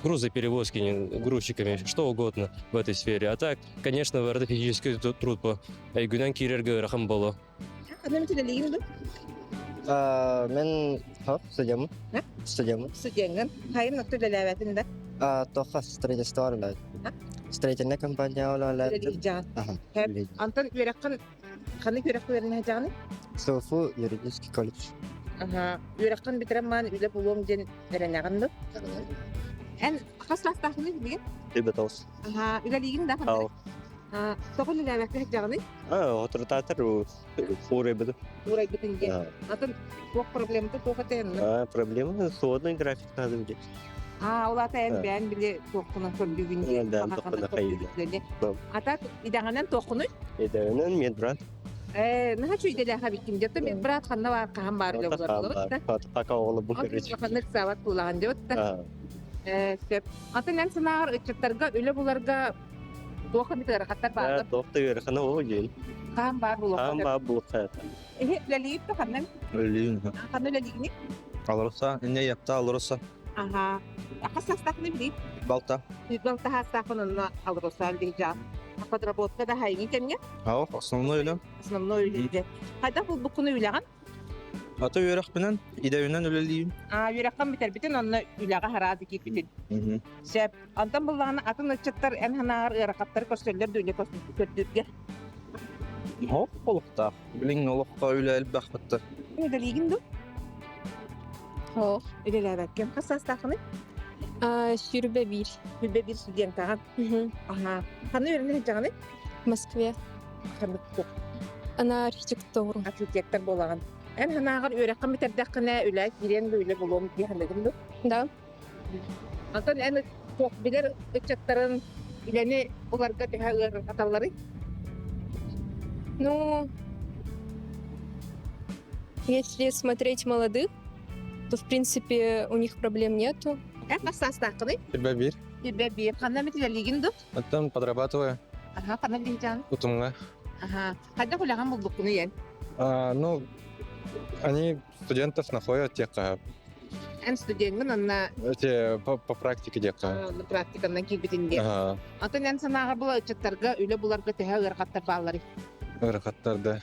Speaker 8: грузоперевозки, грузчиками, что угодно в этой сфере. А так, конечно, это физический труд по өйгүнэн киирэргэ ыарахан боло.
Speaker 5: Ханна үлэлиигин дуу?
Speaker 9: Мен студеммын. Студеммын.
Speaker 5: Студеҥҥин. Хайын отто үлэлээбэтин да?
Speaker 9: Тоха строительство үлэлээт. Строительная компания үлэлээт.
Speaker 5: Үлэлиир Антон үөрэххин ханнык үөрэххэ үөрэнэ сылдьаҕыный?
Speaker 9: СФУ юридический колледж.
Speaker 5: Аха. Үөрэххин бүтэрэн маан үлэ булуом диэн эрэнэҕин дуо? Эн хас саастааххыный билигин?
Speaker 9: Ребятос.
Speaker 5: Аха. Үлэлиигин да?
Speaker 9: Ау.
Speaker 5: Тоҕо үлэлээбэккэ сылдьаҕыный?
Speaker 9: Отрутатор уурайбытым.
Speaker 5: Уурайбытын диэн. Атын туох проблемата туох этэ?
Speaker 9: Проблема сводный график надо будет.
Speaker 5: А, ол ата эн бэйэн били туоххунан көрдүүгүн диэн.
Speaker 9: Да, туоххунан хайыыда.
Speaker 5: Ата идэҕинэн туоххунуй?
Speaker 9: Идэҕинэн медбрат.
Speaker 5: Э, наһаа үчүгэйдэлээх эбиккин дьэ. Медбрат ханна баар хаһан баар үлэ булар да.
Speaker 9: Пока оҕоло бу короче.
Speaker 5: Ханнык саабат куулаҕын дьэ да. Э, сөп. Атын эн санааҕар ыччаттарга үлэ буларга туох эмит ыарахаттар бааллар?
Speaker 9: Туох да ыарахана ол диэн.
Speaker 5: Хаан баар булуохха.
Speaker 9: Хаан баар булуохха.
Speaker 5: Эһи үлэлиир да ханна?
Speaker 10: Үлэлиир.
Speaker 5: Ханна үлэлиигиний?
Speaker 10: Алроса, инне япта Алроса.
Speaker 5: Аха. Хас саастааххыный билигин?
Speaker 10: Балта.
Speaker 5: Балта саастаахпын онно Алроса үлэлиир Подработка да хайыҥы кэмҥэ?
Speaker 10: Ау, основной үлэм.
Speaker 5: Основной үлэ. Хайдах булбуккуну үлэҕин?
Speaker 10: Ата үөрэхпинэн, идэбинэн үлэлиим.
Speaker 5: Аа, үөрэххин бүтэрбитин, онно үлэҕэ хараады киирбитин. Сөп. Онтон буллаҕына атын ыччаттар эн санааҕар ыарахаттары көрсөллөр да үлэ көрдүүргэ?
Speaker 10: Хоп олохтоох. Билиҥҥи олоххо үлэ элбэх бытта.
Speaker 5: Үлэлиигин дуу?
Speaker 6: Суох.
Speaker 5: Үлэлээбэккин. Хас саастааххыный?
Speaker 6: 21.
Speaker 5: 21 студентаҕын. Аха. Ханна үөрэнэ сылдьаҕыный?
Speaker 6: Москве.
Speaker 5: Ханнык
Speaker 6: Ана архитектуру.
Speaker 5: Архитектор буолаҕын. Эн санааҕар үөрэххин бүтэрдэххинэ үлэ киириэн да үлэ булуом дии саныыгын дуу?
Speaker 6: Да.
Speaker 5: Онтон эн туох билэр ыччаттарын үлэни буларга төһө ыарырҕаталларый?
Speaker 6: Ну, если смотреть молодых, то, в принципе, у них проблем нету.
Speaker 5: Эн хас саастааххыный?
Speaker 10: 21.
Speaker 5: 21. Ханна эмит үлэлиигин дуу?
Speaker 10: Оттон подрабатываю.
Speaker 5: Аха, ханна үлэлиигин?
Speaker 10: Утумҥа.
Speaker 5: Аха. Хайдах үлэҕин булбуккунуй эн?
Speaker 10: Ну, они студентов находят тех,
Speaker 5: Эн студеҥҥин онно
Speaker 10: эти по, по практике диэххэ.
Speaker 5: Практиканан киирбитин диэн. Атын эн санааҕар була ыччаттарга үлэ буларга төһө ыарахаттар баалларый?
Speaker 10: Ыарахаттар да.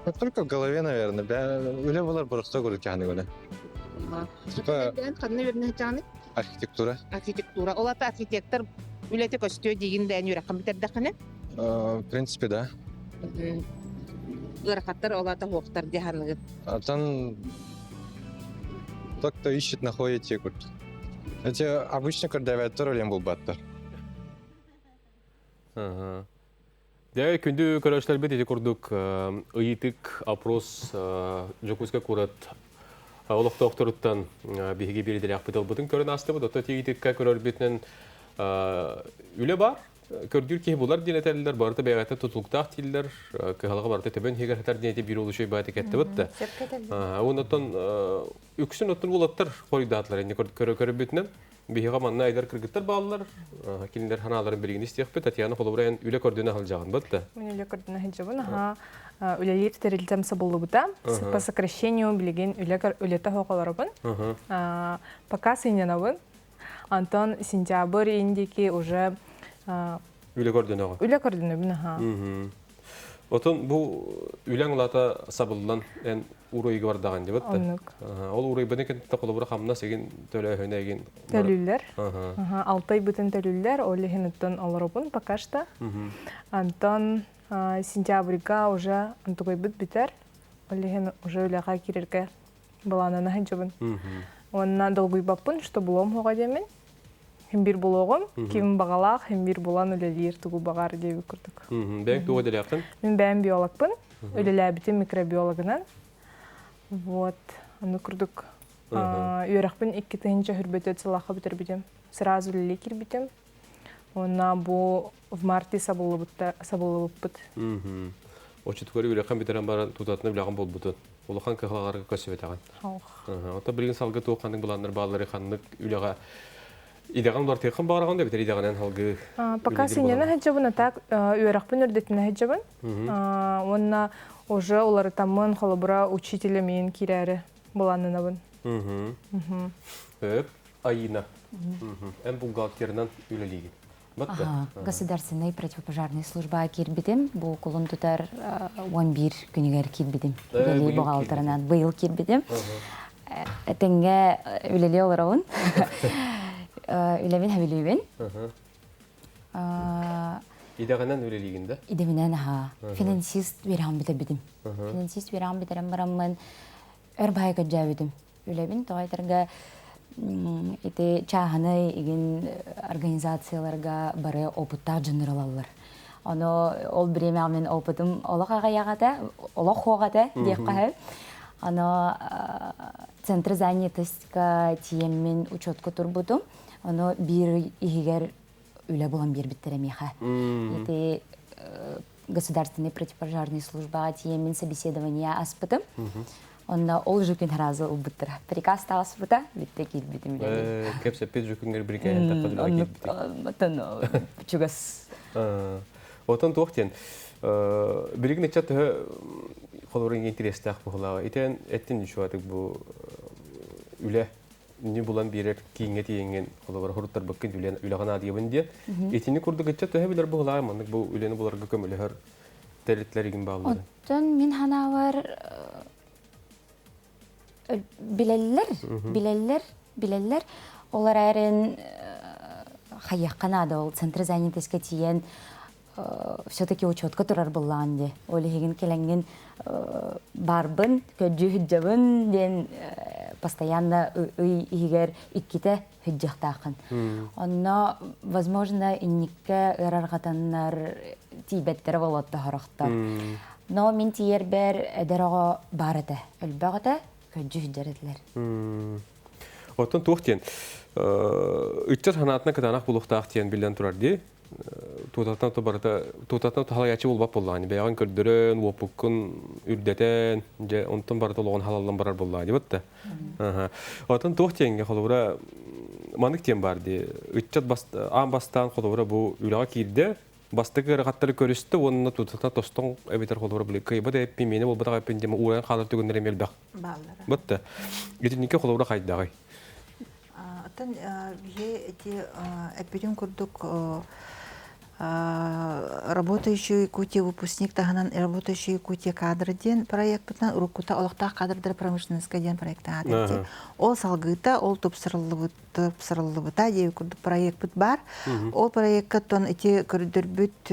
Speaker 10: Ну, только в голове, наверное. Үлэ булар просто көрүкэхни гына.
Speaker 5: Типа ханна үөрэнэ
Speaker 10: Архитектура.
Speaker 5: Архитектура. Ол ата архитектор үлэтэ көстүө диигин да эн үөрэххин бүтэрдэххинэ?
Speaker 10: В принципе, да.
Speaker 5: Ыарахаттар ол ата хуохтар дии саныгын.
Speaker 10: Атын тот, кто ищет, находит те Эти обычно көрдөбөттөр өлен булбаттар.
Speaker 1: Дьэ, күндү көрөөччүлэрбит ити курдук ыйытык опрос Дьокуускай куорат олохтоохторуттан биһиги биэрдилээхпит ылбытын көрөн аастыбыт. Оттон ыйытыкка көрөрбүтүнэн үлэ бар. Көрдүүр киһи булар диэн этэллэр, барыта бэйэҕиттэн тутулуктаах дииллэр, кыһалҕа барыта төбөн иһигэр сытар диэн эти биир олус үчүгэй баайытык эттибит да. Онон үксүн оттон уолаттар хоруйдаатылар инни көрөрбүтүнэн. Биһиэхэ манна эдэр кыргыттар бааллар. Кинилэр санааларын билигин истиэхпит. Татьяна холобура эн үлэ көрдүнэ сылдьаҕын бытта.
Speaker 11: Мин үлэ көрдүнэ сылдьабын. Аха үлэлиир тэрилтэм сабыллыбыта. По сокращению билигин үлэ үлэтэ хоҕолоробун. Пока сынньанабын. Антон сентябрь индики уже
Speaker 1: Үлэ көрдөнөҕүн.
Speaker 11: Үлэ көрдөнөбүн аха.
Speaker 1: Отон бу үлэҥ улаата сабыллан эн уруйга бардаҕын дебет да.
Speaker 11: Оннук.
Speaker 1: Ол уруйбаны кытта холобура хамнас эгин төлөөһүнэ эгин.
Speaker 11: Төлүүллэр. Алтай бытын төлүүллэр, ол иһин оттон олоробун пока что. Антон сентябрьга уже антугайбыт бүтэр. Ол иһин уже үлэҕэ киирэргэ былаанана сылдьабын. Уонна долгуйбаппын, что булуом хоҕо диэмин. Хим бир булуоҕум, ким баҕалаах, хим бир булан үлэлиир тугу баҕар диэбит курдук.
Speaker 1: Бэйэҥ тугу идэлээххин?
Speaker 11: Мин бэйэм биологпын. Үлэлээбитим микробиологынан. Вот, ону курдук үөрэхпин 2024 сыллаахха бүтэрбитим. Сразу үлэлии киирбитим. Уонна бу в марте сабыллыбыппыт.
Speaker 1: Оччотугар үөрэххин бүтэрэн баран тутатына үлэҕин булбутун. Улахан кыһалҕаларга көрсүбэтэҕин. Ото билигин салгы туох ханнык былааннар бааллары ханнык үлэҕэ идэҕин улартыаххын баҕараҕын да эбэтэр идэҕинэн салгыы
Speaker 11: Пока сынньана сылдьабын, а так үөрэхпин үрдэтинэ сылдьабын. Уонна уже уларытаммын холобура учителя миин киирээри былааннанабын.
Speaker 1: Өп, Айина. Эн бухгалтерынан үлэлиигин.
Speaker 12: Государственный противопожарный служба киирбитим. Бу кулун тутар 11 күнүгэр киирбитим. Үлэлии бухгалтерынан быйыл киирбитим. Тэҥҥэ үлэлии олоробун. Үлэбин хэбилүүбүн.
Speaker 1: Идэҕинэн үлэлиигин да?
Speaker 12: Идэбинэн аха. Финансист үөрэҕин бүтэрбитим. Финансист үөрэҕин бүтэрэн бараммын өр баһай көрдөөбүтүм. Үлэбин тоҕо этэргэ ити чааһынай игин организацияларга бары опыттаах дьоннор ылаллар. Ону ол бириэмэҕэ мин опытым олох аҕыйах этэ, олох суох этэ диэххэ сөп. Ону центр занятостька тиийэммин учетка турбутум. Ону биир иһигэр үлэ булан биэрбиттэрэ миэхэ. Ити государственной противопожарной службаҕа тиийэммин собеседование аспытым. Онно ол же күн сразу ылбыттара. Приказ таҕыспыта, бүттэ киирбитим үлэлии.
Speaker 1: Кэпсэппит же күнгэр бирикээһин тахха киирбитим.
Speaker 12: Оттон чугас.
Speaker 1: Отон туох диэн билигин ыччат төһө холобур интэриэстээх буоллаҕа. Итэн эттин ничего бу үлэ не булан биэрэр кииҥҥэ тиийэҥҥин холобура хоруттарбыккын үлэҕин аадыйабын диэн. Итини курдук ыччат төһө билэр буоллаҕа маннык бу үлэни буларга көмөлөһөр тэрилтэлэр игин бааллар.
Speaker 12: Оттон мин ханаабар билэллэр, билэллэр, билэллэр. Ол эрээрин хайыахха наада ол центр занятоска тиийэн все-таки учетка турар буллаҕын дии. Ол иһигин кэлэҥҥин барбын, көрдүү сылдьабын диэн постоянно ый иһигэр иккитэ сылдьыахтааххын. Онно, возможно, инникке ыарарҕатаннар тиийбэттэрэ болуотта сорохтор. Но мин тиийэрбэр эдэр оҕо баар этэ, өлбөх этэ, көрдүү сылдьар этилэр.
Speaker 1: Оттон туох диэн ыччат санаатына кытаанах булуохтаах диэн биллэн турар дии. Туутаттан то барыта туутаттан халайааччы буолбат буоллаҕын бэйэҕин көрдөрөн уопуккун үрдэтэн дьэ онтон барыта олоҕун халаллан барар буоллаҕа дии батта Оттон туох диэҥҥэ холобура маннык диэн баар дии ыччат аан бастаан холобура бу үлэҕэ киирдэ бастакы ыарахаттары көрүстэ уонна тутата тостон эбэтэр холобура били кыайбат эппин миэнэ буолбатах эппин диэн уурайан хаалар түгэннэрэ эмиэ элбэх батта итинникке холобура хайдаҕый
Speaker 2: Оттон биһи ити эппитин курдук Работающий Якутия выпускник таһынан Работающий Якутия кадры диэн проекпытынан уруккута олохтоох кадрдар промышленноска диэн проектаах этэ. Ол салгыыта, ол тупсарыллыбыт тупсарыллыбыта диэн курдук проекпыт бар. Ол проекка тон ити көрдөрбүт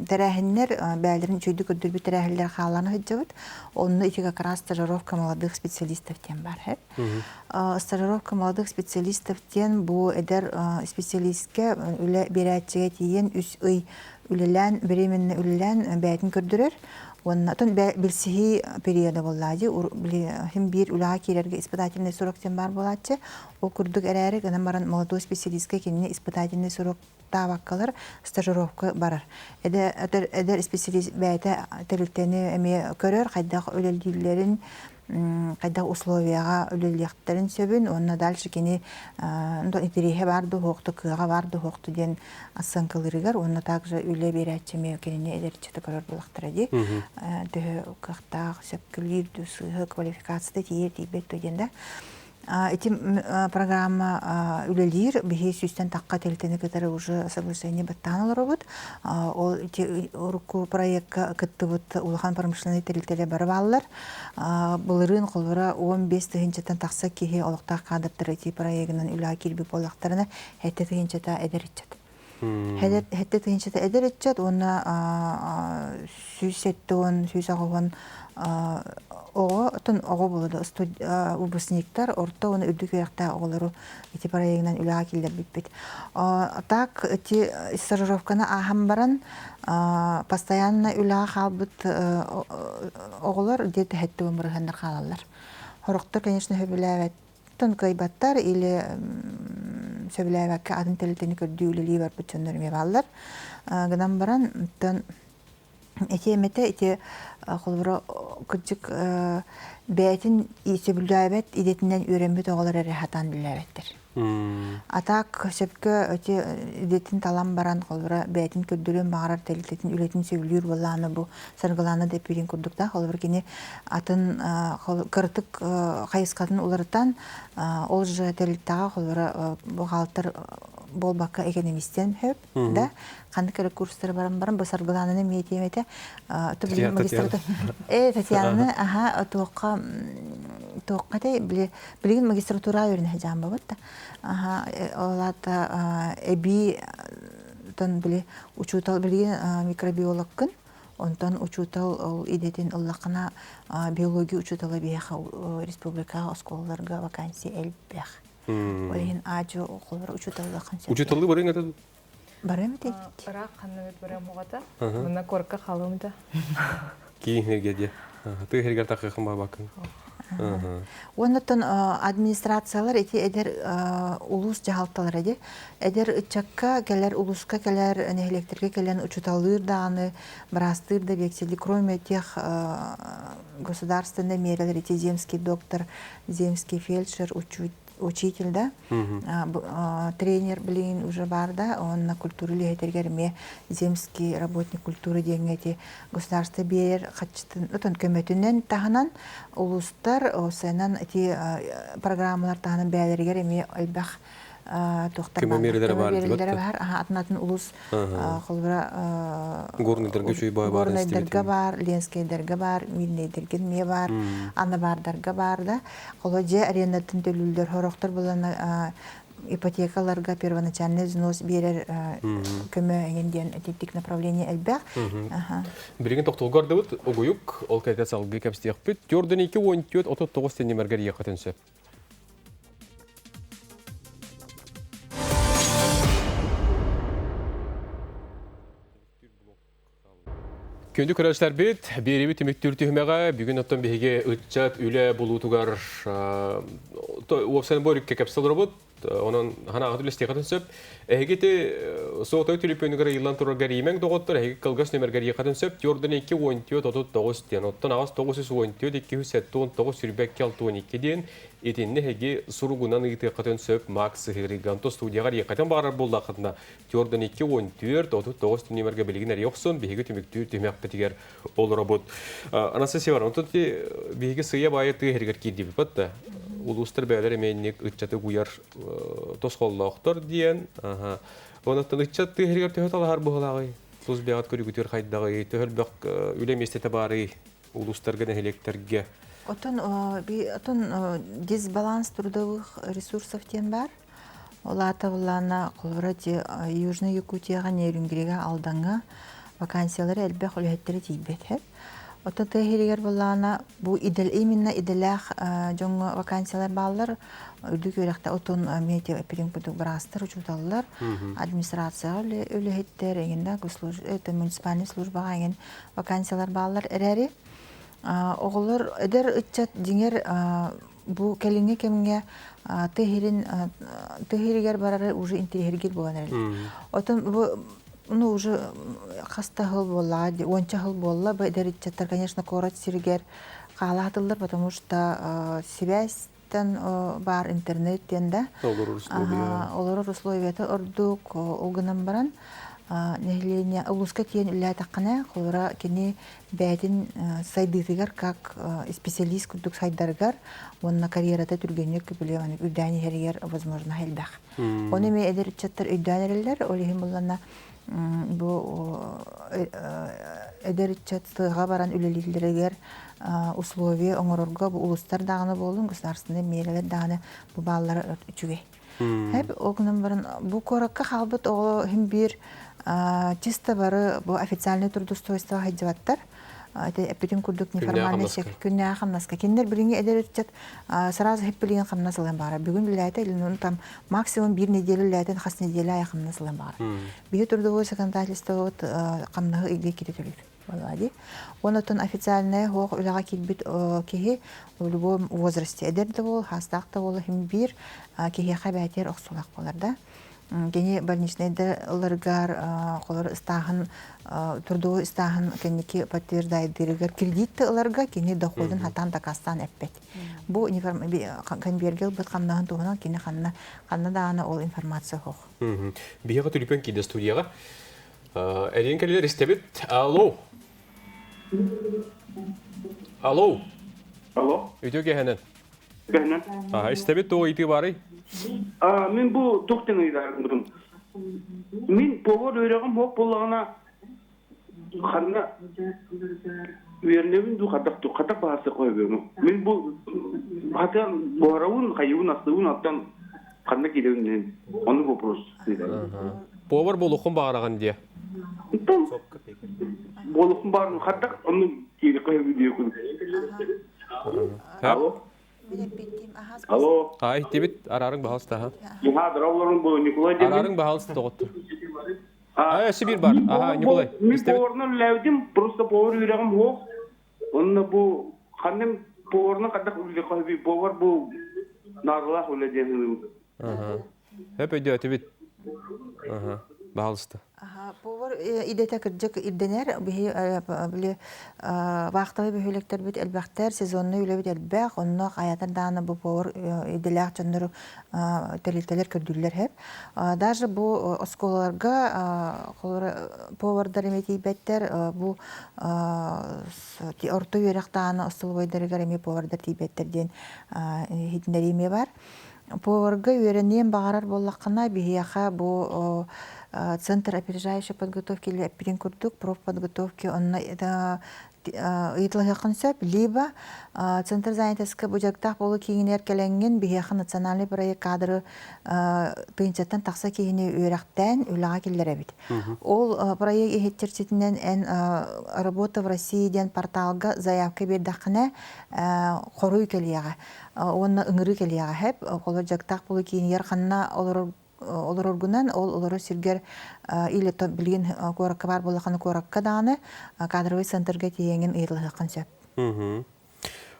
Speaker 2: тэрээһиннэр бээлэрин үчүгэйдик көрдөрбүт тэрээһиннэр хаалан сылдьабыт. Онно ити как раз стажировка молодых специалистов диэн бар. Стажировка молодых специалистов диэн бу эдэр специалистка үлэ биэрээччигэ тиийэн үс ый үлэлээн, временно үлэлээн бэйэтин көрдөрөр. Уонна отон билсиһии периода буоллаа дии. Хим биир үлэҕэ киирэргэ испытательный срок диэн баар буолааччы. Ол курдук эрээри гынан баран молодой специалистка кинини испытательный срок таабаккалар стажировка барар. Эдэр, эдэр специалист бэйэтэ тэрилтэни эмиэ көрөр, хайдах үлэлииллэрин, хайдах условияҕа үлэлиэхтэрин сөбүн уонна дальше кини интэриэһэ баар да уһуохту, кыаҕа баар да уһуохту диэн ассыаҥкалыырыгар уонна также үлэ биэрээччи эмиэ кинини эдэрчитэ көрөр буоллахтара дии. Төһө кыахтаах, сөпкүлүүр дуу, сыыһа квалификацията тиийэр тиийбэт дуу диэн да. Ити программа үлэлиир. Биһи сүүстэн тахха тэрилтэни кытары уже соглашение баттаан олоробут. Ол ити урукку проекка кыттыбыт улахан промышленнай тэрилтэлэр бары бааллар. Былырыын холобура 15 тыһыынчаттан тахса киһи олохтоох кадрдар ити проегынан үлэҕэ киирбит буоллахтарына, 7 тыһыынчата эдэр ыччат. 7 тыһыынчата эдэр ыччат уонна 170, 180 оҕо, оттон оҕо буолла выпускниктар орто уонна үрдүк үөрэхтээх оҕолору ити проегынан үлэҕэ киллэрбиппит. Так ити стажировканы ааһан баран постоянно үлэҕэ хаалбыт оҕолор где-то хэттэ бырыһыаннар хаалаллар. Сорохтор, конечно, сөбүлээбэт кыайбаттар или сөбүлээбэккэ атын тэрилтэни көрдүү үлэлии барбыт дьоннор эмиэ бааллар. Гынан баран, оттон ити эмэтэ ити холобура кырдьык бэйэтин сөбүлээбэт идэтинэн үөрэммит оҕолор эрэ сатаан үлэлээбэттэр. А так сөпкө ити идэтин талан баран холобура бэйэтин көрдөрүөн баҕарар тэрилтэтин үлэтин сөбүлүүр буоллаҕына бу Саргылаана да эппитин курдук да холобур кини атын кыратык хайысхатын уларытан ол же тэрилтэҕэ холобура бухгалтер буолбакка экономистен хөп да ханнык эрэ курстары баран баран бу Саргылаананы эмиэ этиэм этэ магистратура э Татьянаны аха туохха туохха этэй били билигин магистратура үөрэнэ сылдьан бабыт да аха ол аата эбии тон били учуутал билигин микробиологкын онтон учуутал ол идэтин ыллаххына биология учуутала биһиэхэ республикаҕа оскуолаларга вакансия элбэх ол иһин аадьы оҕолор учууталлаххын сөп
Speaker 1: Учууталлыы барыҥ этэ
Speaker 2: Барыам этэ
Speaker 11: Ыраах ханныбыт барыам оҕото. Мына корка халым да.
Speaker 1: Киин диye. Тыы хиргер тахыхын бабакын.
Speaker 2: Оннотон администрациялар ити эдэр улуус дьаһалталара ди. Эдэр ыччакка кэлэр улууска кэлэр нэһилиэктэргэ кэлэн учуталлыыр даҕаны, быраастыыр да биэксэли, кроме тех государственной мерелер ити земский доктор, земский фельдшер, учитель да, тренер билигин уже бар да, онно культура үлэһитэргэр эмиэ земский работник культуры диэҥҥэ ити государство биэрэр хаччытын отон көмөтүнэн таһынан улуустар осенан ити программалар таһынан бэйэлэригэр эмиэ элбэх туохтар
Speaker 1: көмө миэрэлэрэ
Speaker 2: бар атын атын улуус холобура
Speaker 1: Горнайдарга үчүгэй баар
Speaker 2: Горнайдарга бар, Ленскэйдэргэ бар, Мирнэйдэргэ эмиэ бар, Анабардарга бар да. Холо дьиэ арендатын төлүүллэр, сорохтор булан ипотекаларга первоначальный взнос биэрэр көмө эҥин диэн итинник направление элбэх.
Speaker 1: Билигин тохтолго ардыбыт, угуйук, ол кэтэ салгыы кэпсиэхпит. 4 2 14 39 сентимэргэр иэххитин сөп. Күндү көрөөччүлэрбит, биэриибит түмүктүүр түһүмэҕэ бүгүн оттон биһиги ыччат үлэ булуутугар уопсайын бу өрүккэ кэпсэл олоробут. Онон ханаҕыт үлэстиэххитин сөп. Эһиги ити сотовый төлөпүөнүгэр ыйыллан турар гәриимэҥ доҕоттор, эһиги кылгас нөмэргэр ыйыаххытын сөп. 4 2 14 39 диэн. Оттон аҕыс 914 279 22 62 диэн итиннэ эһиги суругунан ыытыаххытын сөп Макс сыһыарыыга. Онтон студияҕа ыйыаххытын баҕарар буоллаххытына 4 2 14 39 нүөмэргэ билигин эрийэ охсун, биһиги түмүктүүр түһүмэхпитигэр олоробут. Анастасия Ивановна, онтон биһиги сыыйа-баайа тыа иһигэр киирдибит да улуустар бэйэлэр эмиэ инник ыччаты угуйар тосхоллоохтор диэн. Онон ыччат тыа иһигэр төһө талаһар быһылааҕый? Тус бэйэҕит көрүүгүтүгэр хайдаҕый? Төһө элбэх үлэ миэстэтэ баарый улуустарга, нэһилиэктэргэ?
Speaker 2: Отон, отон дисбаланс трудовых ресурсов диэн баар. Ол аата былаана холобура ити Южный Якутияҕа, Нерюнгрига, Алдаҥҥа вакансиялара элбэх үлэһиттэрэ тиийбэт һэп. Оттон тыа иһигэр былаана бу идэл именно идэлээх дьоҥҥо вакансиялар бааллар. Үрдүк үөрэхтэ отон эмиэ ити эппитим курдук быраастар, учууталлар, администрацияҕа үлэһиттэр, эҥин да это муниципальный службаҕа эҥин вакансиялар бааллар эрээри оҕолор эдэр ыччат дьиҥэр бу кэлиҥҥи кэмҥэ тыа иһирин тыа иһиригэр барары уже интириэһиргиир буолан эрэллэр. Отон бу ну уже хас да сыл буоллаҕа уонча сыл буолла бу эдэр ыччаттар конечно куорат сиригэр хаалаатыллар, потому что сибээстэн баар интернет диэн да.
Speaker 1: Олорор условия.
Speaker 2: Олорор условията ордук, ол гынан баран нэһилиэнньэ улууска тиийэн үлэлээтэххинэ, холобура кини бэйэтин сайдыытыгар как специалист курдук сайдарыгар уонна карьерата түргэнник били үрдээн иһэригэр возможно элбэх. Ону эмиэ эдэр ыччаттар өйдөөн эрэллэр, ол иһин булланна бу эдэр ыччат тыаҕа баран үлэлииллэригэр условия оҥорорго бу улуустар даҕаны буоллун, государственнай миэрэлэр даҕаны бу бааллара үчүгэй. Хэп ол гынан баран бу куоракка хаалбыт оҕо иһин биир чисто бары бу официальный трудоустройство сылдьыбаттар. Эппитин курдук неформальный күннээҕи хамнаска. Кинилэр билиҥҥи эдэр ыччат сразу хип билигин хамнас ылан баара. Бүгүн үлэлээтэ или там максимум биир неделя үлэлээтин хас неделя айы хамнас ылан баара. Биһи трудовой законодательствобут хамнаһы ыйга кири төлүүр. Буолла Онотон официальная хуох үлэҕэ киирбит киһи в любом возрасте эдэр да буол, хаастаах да буол иһин биир киһиэхэ бээтиэр охсуулаах буолар да. Кини больничнайдарыгар холор ыстааһын трудовой ыстааһын кэнники подтверждайдыырыгар кредит да ыларга кини доходун хатаан дакаастаан эппэт. Бу конверге ылбыт хамнаһын туһунан кини ханна ханна даҕаны ол информация суох.
Speaker 1: Биһиэхэ түлүпүөн киирдэ студияҕа. Эриэн кэлилэр истэбит. Алло. Алло.
Speaker 13: Алло.
Speaker 1: Үтүө киэһэнэн.
Speaker 13: Кэһэнэн.
Speaker 1: Истэбит туох ыйытыы баарый?
Speaker 13: Мин бу туох диэн ыйытарым. Мин повар үөрэҕим суох буоллаҕына ханна үөрэнэбин дуу хадах дуу хадах баһарса қойбуому. Мин бу хатан буһарабын, хайыбын, астыбын, оттон ханна киирэбин диэн ону вопрос.
Speaker 1: Повар буолуоххун баҕараҕын диэ.
Speaker 13: Буолуоххун баҕарабын хадах ону киири қойбу диэкун. Алло. Алло.
Speaker 1: Ай, тибит арарың баһалыста ха.
Speaker 13: Иха, дровлорун бу Николай
Speaker 1: диэн. Арарың баһалыста тоҕоттур. А, Сибир бар. Аха, Николай.
Speaker 13: Мин поварынан үлээбитим, просто повар үөрэҕим суох. Онно бу ханным поварынан хадах үлэ повар бу наадалаах үлэ диэн саныыбын.
Speaker 1: Хөп өйдөөтүбүт. Аха, баһалыста.
Speaker 2: Повар идэтэ кырдьык ирдэнэр. Биһи били вахтовый бөһүөлэктэрбит элбэхтэр, сезонный үлэбит элбэх. Онно хайатар даҕаны бу повар идэлээх дьоннору тэрилтэлэр көрдүүллэр хэп. Даже бу оскуолаларга повардар эмиэ тиийбэттэр, бу орто үөрэх даҕаны остолобуойдарыгар эмиэ повардар тиийбэттэр диэн иһитиннэрии эмиэ бар. Поварга үөрэниэн баҕарар буоллаххына, биһиэхэ бу Центр опережающей подготовки или эппитин курдук профподготовки онно ыйыталаһыаххын сөп, либо Центр занятоска бу дьарыктаах буолуу киинигэр кэлэҥҥин биһиэхэ национальный проект кадры тыһыынчаттан тахса киһини үөрэхтээн үлэҕэ киллэрэбит. Ол проект иһит чэрчитинэн эн «Работа в России» диэн порталга заявка биэрдэххинэ хоруй кэлиэҕэ. Уонна ыҥырыы кэлиэҕэ хэп. Холор дьарыктаах буолуу киинигэр ханна олорор олороргунан ол олорор сиргэр или то билигин куоракка баар буоллаххына куоракка даҕаны кадровый центрга тиийэҥҥин ыйыталаһыаххын сөп.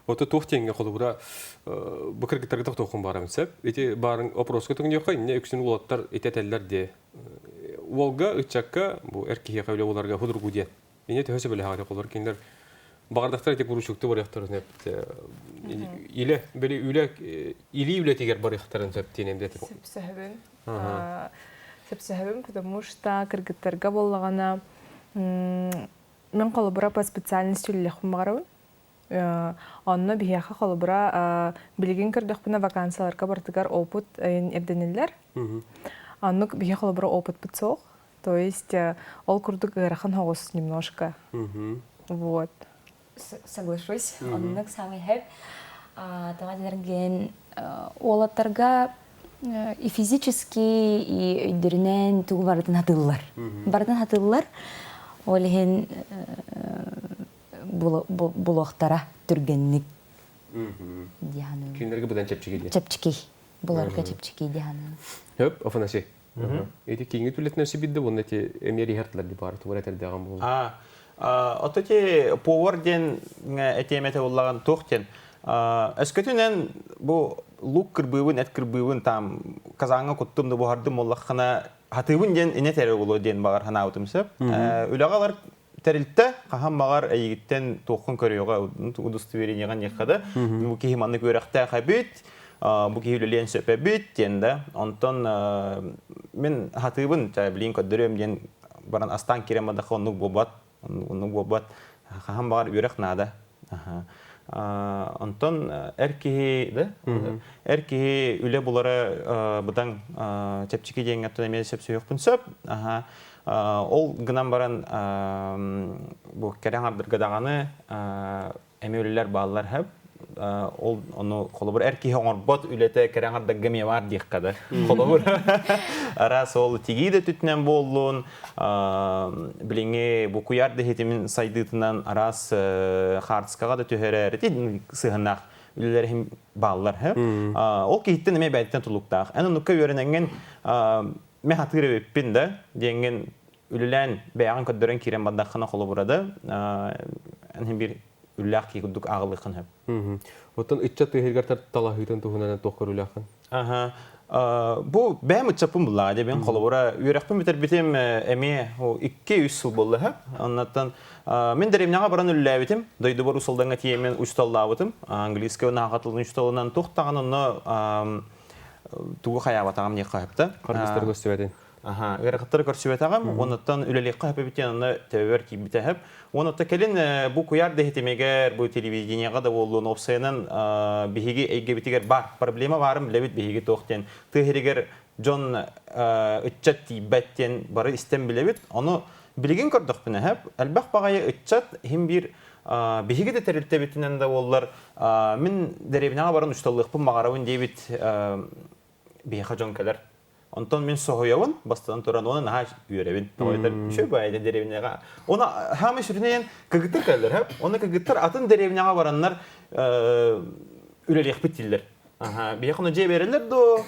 Speaker 1: Ото туох диэҥҥэ холобура бу кыргыттарга тохтуоххун баарым сөп. Ити баарын опроска түҥнүөххэ иннэ үксүн уолаттар ити этэллэр диэ. Уолга ыччакка бу эр киһиэхэ үлэ буларга худургу диэн. Иннэ төһө сөбүлэһэҕит холобур кинилэр баҕардахтар ити куручукту барыахтарын сөп. Илэ били үлэ илии үлэтигэр барыахтарын сөп диэн эмдэ
Speaker 11: Сөпсөһөбүн. Сөпсөһөбүн, потому что кыргыттарга буоллаҕына мен холобура по специальности үлэлэхпин баҕарабын. Онно биһиэхэ холобура билигин көрдөхпүнэ вакансияларга барытыгар опыт ирдэниллэр. Оннук биһиэхэ холобура опытпыт суох. То есть ол курдук ыарахан соҕус немножко. Вот.
Speaker 12: Соглашусь. Оннук самый хэп. Тоҕо дэрген уолаттарга и физически, и өйдөрүнэн тугу барытын хатыллар. Барытын хатыллар. Ол иһин булуохтара түргэнник.
Speaker 1: Кинилэргэ быдан чэпчэки диэн.
Speaker 12: Чэпчэки. Буларга чэпчэки диэн.
Speaker 1: Хөп, Афанасий. Ити кииҥи түлэтинэн сибидде уонна ити эмиэ иһэртилэр ди баар тугу этэрдээҕин буолла.
Speaker 3: Ото ти повар диэн этиэмэтэ буллаган туох диэн өскөтүнэн бу лук кырбыыбын эт кырбыыбын там казаҥҥа куттум да буһардым буоллаххына хатыыбын диэн инэ тэрэ булуо диэн баҕар ханаабытым сөп. Үлэҕэ алар Тэрилтэ хаһан баҕар эйигиттэн туоххун көрүөҕэ, удостоверениеҕа диэххэ да, бу киһи маннык үөрэхтээх эбит, бу киһи үлэлиэн сөп эбит диэн да. Онтон мин хатыыбын, билин көрдөрүөм диэн баран астаан киирэн бардахха оннук буолбат, оннук буолбат. Хаһан баҕар үөрэх наада. Онтон эр киһи да эр киһи үлэ булара быдан чэпчэки диэҥҥэ эмиэ сөпсөһүөхпүн сөп. Ол гынан баран бу кэрэ аҥардарга даҕаны эмиэ үлэлэр бааллар сөп. Ол ону холобур эр киһи оҥорбот үлэтэ кэрэ аҥардарга эмиэ баар диэххэ да. Холобур араас ол тигии да өттүнэн буоллун, билиҥҥи бу куйаар да иһитимин сайдыытынан араас хаартыскаҕа да түһэрэр ити сыһыаннаах үлэлэр иһин бааллар. Ол киһиттэн эмиэ бэйэтиттэн тутулуктаах. Эн оннукка үөрэнэҥҥин мин хатыыр эбиппин да диэҥҥин үлэлээн бэйэҕин көрдөрөн киирэн бардаххына холобура да эн биир үллээх киһи курдук ааҕылыаххын сөп.
Speaker 1: Оттон ыччат тыаһыгар талаһыытын туһунан туох көрүүлээххин?
Speaker 3: Аха. Бу бэйэм ыччаппын буллаҕа дии. Мин холобура үөрэхпин бүтэрбитим эмиэ 2-3 сыл буолла сөп. Оннуттан мин дэриэбинэҕэ баран үлэлээбитим. Дойдубар Усалдаҥҥа тиийэммин учууталлаабытым. Английскай уонна саха тылын учууталынан туох даҕаны онно тугу хайаабатаҕым диэххэ сөп да.
Speaker 1: Харгыстары көрсүбэтин.
Speaker 3: Аха, ыарахаттары көрсүбэтэҕим. Онуттан үлэлиэххэ сөп эбит диэн онно төбөбөр киирбитэ сөп. Онуттан кэлин бу куйаар да иһитимигэр, бу телевидениеҕа да буоллун, уопсайынан биһиги эйгэбитигэр бар проблема баарын билэбит биһиги туох диэн. Тыа сиригэр дьон ыччат тиийбэт диэн бары истэн билэбит. Ону билигин көрдөхпүнэ сөп, элбэх баҕайы ыччат иһин биир биһиги да тэрилтэбитинэн да буоллар мин дэриэбинэҕэ баран учууталлыахпын баҕарабын диэбит биһиэхэ дьон кэлэр. Онтон мин соһуйабын, бастатан туран, уонна наһаа үөрэбин. Тоҕо үчүгэй баайда дэриэбинэҕэ. Уонна хаамай сүрүнэйэн кыргыттар кэллэр, хөп. Уонна кыргыттар атын дэриэбинэҕэ бараннар үлэлиэхпит дииллэр. Биһиэхэ ону дьиэ биэрэллэр дуо?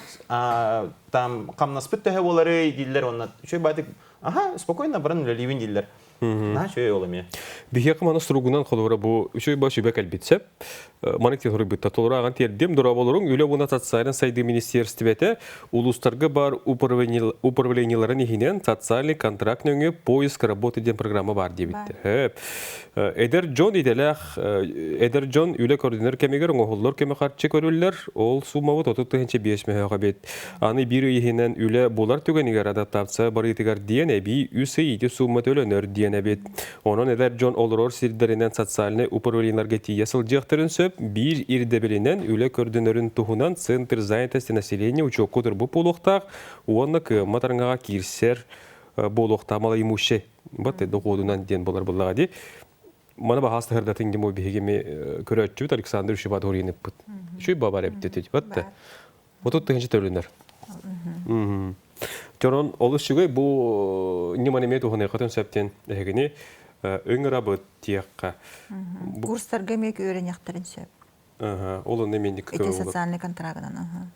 Speaker 3: Там хамнаспыт төһө буоларый дииллэр. Уонна үчүгэй баайдык, аха, спокойно баран үлэлиибин дииллэр.
Speaker 1: Наһаа үчүгэй ол эмиэ. Биһиэхэ маны суругунан холобура бу үчүгэй ба сүбэ кэлбит сөп. Маннык диэн суруйбуттар. Толору ааҕан тиэрдиэм. Дорооболоруҥ үлэ уонна социальнай сайдыы министиэристибэтэ улуустарга баар управлениеларын иһинэн социальный контракт нөҥүө поиск работы диэн программа баар диэбиттэр. Эдэр дьон идэлээх эдэр дьон үлэ көрдөнөр кэмигэр оҥоһуллар көмө харчы көрүллэр. Ол суумабыт 30 5 мөһөөх эбит. Аны биир ый иһинэн үлэ булар түгэнигэр адаптация барыытыгар диэн эбии үс ый ити суумма төлөнөр диэн эбит. Онон эдэр дьон олорор сирдэринэн социальнай управлениеларга тиийэ сылдьыахтарын сөп. Биир ирдэбилинэн үлэ көрдөнөрүн туһунан Центр занятости населения учуокка турбут буолуохтаах уонна кыаммат араҥаҕа киирсэр буолуохтаах малоимущий бат доходунан диэн болар буллаҕа дии. Маны баһаас таһырдатын демо биһигими көрөөччүбүт Александр Ушибадориниппыт. Үчүй бабар эбит бат. 30 тыһыынча төлөнөр. Дьонон олус үчүгэй бу ньыманы эмиэ туһаныаххытын сөп диэн эһигини ыҥырабыт диэххэ.
Speaker 2: Курстарга эмиэ үөрэниэхтэрин сөп.
Speaker 1: Ол онно эмиэ
Speaker 2: Ити социальный контрагынан.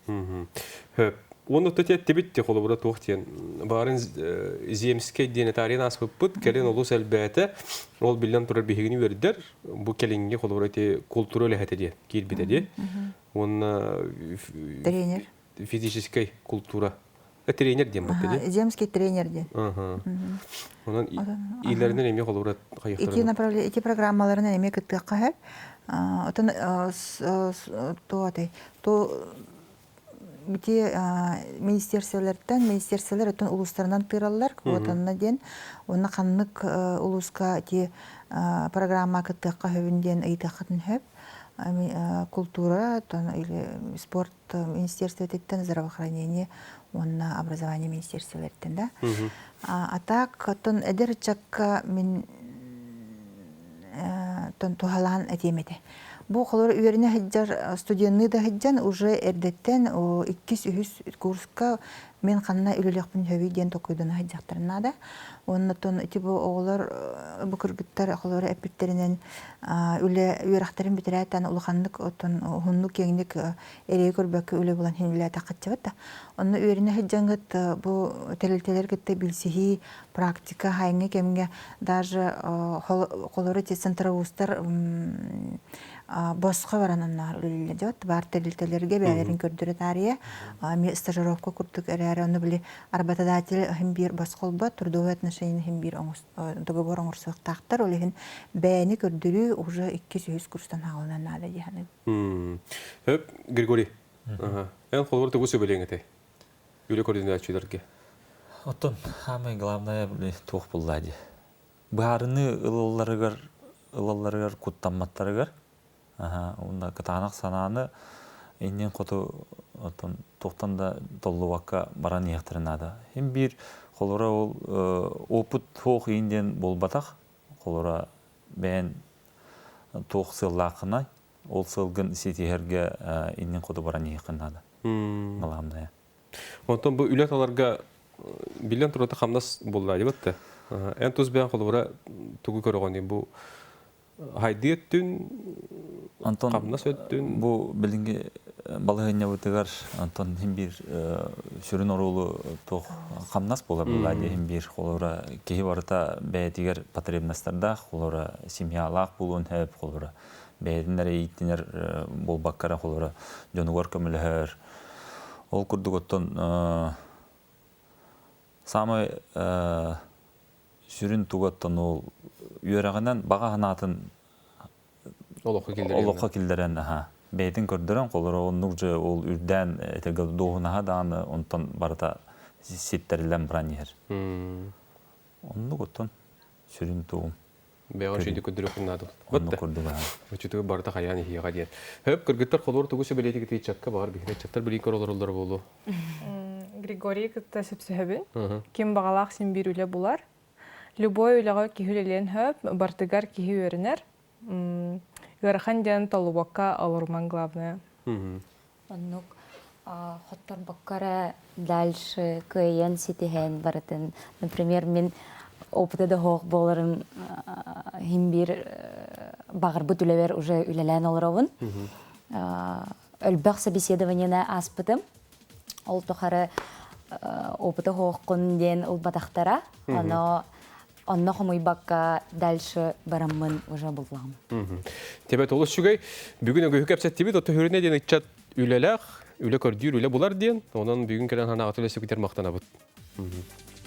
Speaker 1: Хөп. Уонна то тиэттибит те холобура туох диэн баарын земскэй диэн этаарыйан ааспыппыт кэлин олус элбээтэ. Ол биллэн турар биһигини үөрдэр. Бу кэлиҥҥи холобура ити култуура үлэһитэ диэн киирбитэ дии. Уонна
Speaker 2: тренер
Speaker 1: физическэй култуура тренер диэн батта дии.
Speaker 2: Земский тренер диэн.
Speaker 1: Онон илэринэн эмиэ холобура
Speaker 2: Ити направление ити программаларынан эмиэ кыттыахха сөп. Отон то то ити министерстволартан министерстволар оттон улуустарынан тыыраллар квотанна диэн уонна ханнык улууска ити программа кыттыахха сөбүн диэн ыйытыаххытын сөп. Култуура или спорт министерствотыттан здравоохранение уонна образование министерстволериттэн да. А так оттон эдэр ыччакка мин туһалаан этиэм этэ. Бу холор үөрэнэ сылдьар студенныы да сылдьан уже эрдэттэн иккис үһүс курска мин ханна үлэлиэхпин сөбүй диэн толкуйдана сылдьахтарын наада. Уонна оттон ити бу оҕолор бу кыргыттар холобура эппиттэринэн үлэ үөрэхтэрин бүтэрээттэн улаханнык оттон уһуннук киэҥник эрэйи көрбөккө үлэ булан иһин үлэлээтэххитчэбит да. Онно үөрэнэ сылдьаҥҥыт бу тэрилтэлэр кытта билсиһии, практика хайыҥҥы кэмҥэ даже холобура ити центровузтар. Босхо баран онноор үлэлииллэр дьот баар тэрилтэлэргэ бэйэлэрин көрдөрө таарыйа эмиэ стажировка курдук эрээри ону били работодатель иһин биир босхолбот трудовые отношения иһин биир договор оҥорсуохтаахтар ол иһин бэйэни көрдөрүү уже иккис үһүс курстан хаалынан наада дии саныыбын.
Speaker 1: Хөп Григорий. Эн холобур тугу сөбүлүөҥ этэй? Үлэ координатчыларга.
Speaker 4: Оттон самое главное туох булла дии. Быһаарыныы ылалларыгар ылалларыгар куттамматтарыгар уонна кытаанах санааны иннин хоту оттон туохтан да толлубакка баран иһиэхтэрин наада. Хим биир холоро ол опыт суох иин диэн буолбатах. Холоро бэйэн туох сыаллааххынай, ол сыалгын ситиһэргэ иннин хоту баран иһиэххин наада. Главное.
Speaker 1: Онтон бу үлэ таларга биллэн турар хамнас буолла дебатта. Эн тус бэйэн холобура тугу көрөҕүнүй бу хайдыы өттүн
Speaker 4: Антон
Speaker 1: хамнас өттүн
Speaker 4: бу билиҥҥи балаһыанньабытыгар Антон иһин биир сүрүн оруолу туох хамнас буолар буолла иһин биир холобура киһи барыта бэйэтигэр потребностардаах холобура семьялаах буолуон сөп холобура бэйэтин эрэ ииттинэр буолбакка эрэ холобура дьонугар көмөлөһөр Ол курдук оттон саамай сүрүн туга оттон ол үөрэҕинэн баҕа санаатын олоххо киллэрэн аха бэйэтин көрдөрөн холоро оннук же ол үрдээн этэргэ дуоһунаһа даҕаны онтон барыта ситтэриллэн баран иһэр. Оннук оттон сүрүн тугум.
Speaker 1: Бэйэҕин үчүгэйдик көрдөрүөххүн наада.
Speaker 4: Оннук курдук аха.
Speaker 1: Оччотугар барыта хайаан иһиэҕэ диэн. Хөп, кыргыттар холуор тугу сөбүлээтигит ыччакка баҕар биһиги ыччаттар билии көрө олороллоро буолуо.
Speaker 11: Григорий кытта сөпсөһөбүн. Ким баҕалаах син биир үлэ булар. Любой үлэҕэ киһи үлэлиэн сөп, бартыгар киһи үөрэнэр. Ыарахан диэн толлубакка олоруман главное.
Speaker 12: Оннук хотторбокко эрэ дальше кыайан ситиһэн барытын. Например, мин опыта да суох буоларым иһин биир баҕарбыт үлэбэр уже үлэлээн олоробун. Өлбөх собеседованиены ааспытым. Ол тухары опыта суоххун диэн ылбатахтара. Оно онно хомуйбакка дальше бараммын уже буллаҕым.
Speaker 1: Тебет олус үчүгэй. Бүгүн өгөһү кэпсэттибит. Отто хүрүнэ диэн ыччат үлэлээх, үлэ көрдүүр, үлэ булар диэн. Онон бүгүн кэлэн ханаҕа төлөсүкүтэр махтанабыт.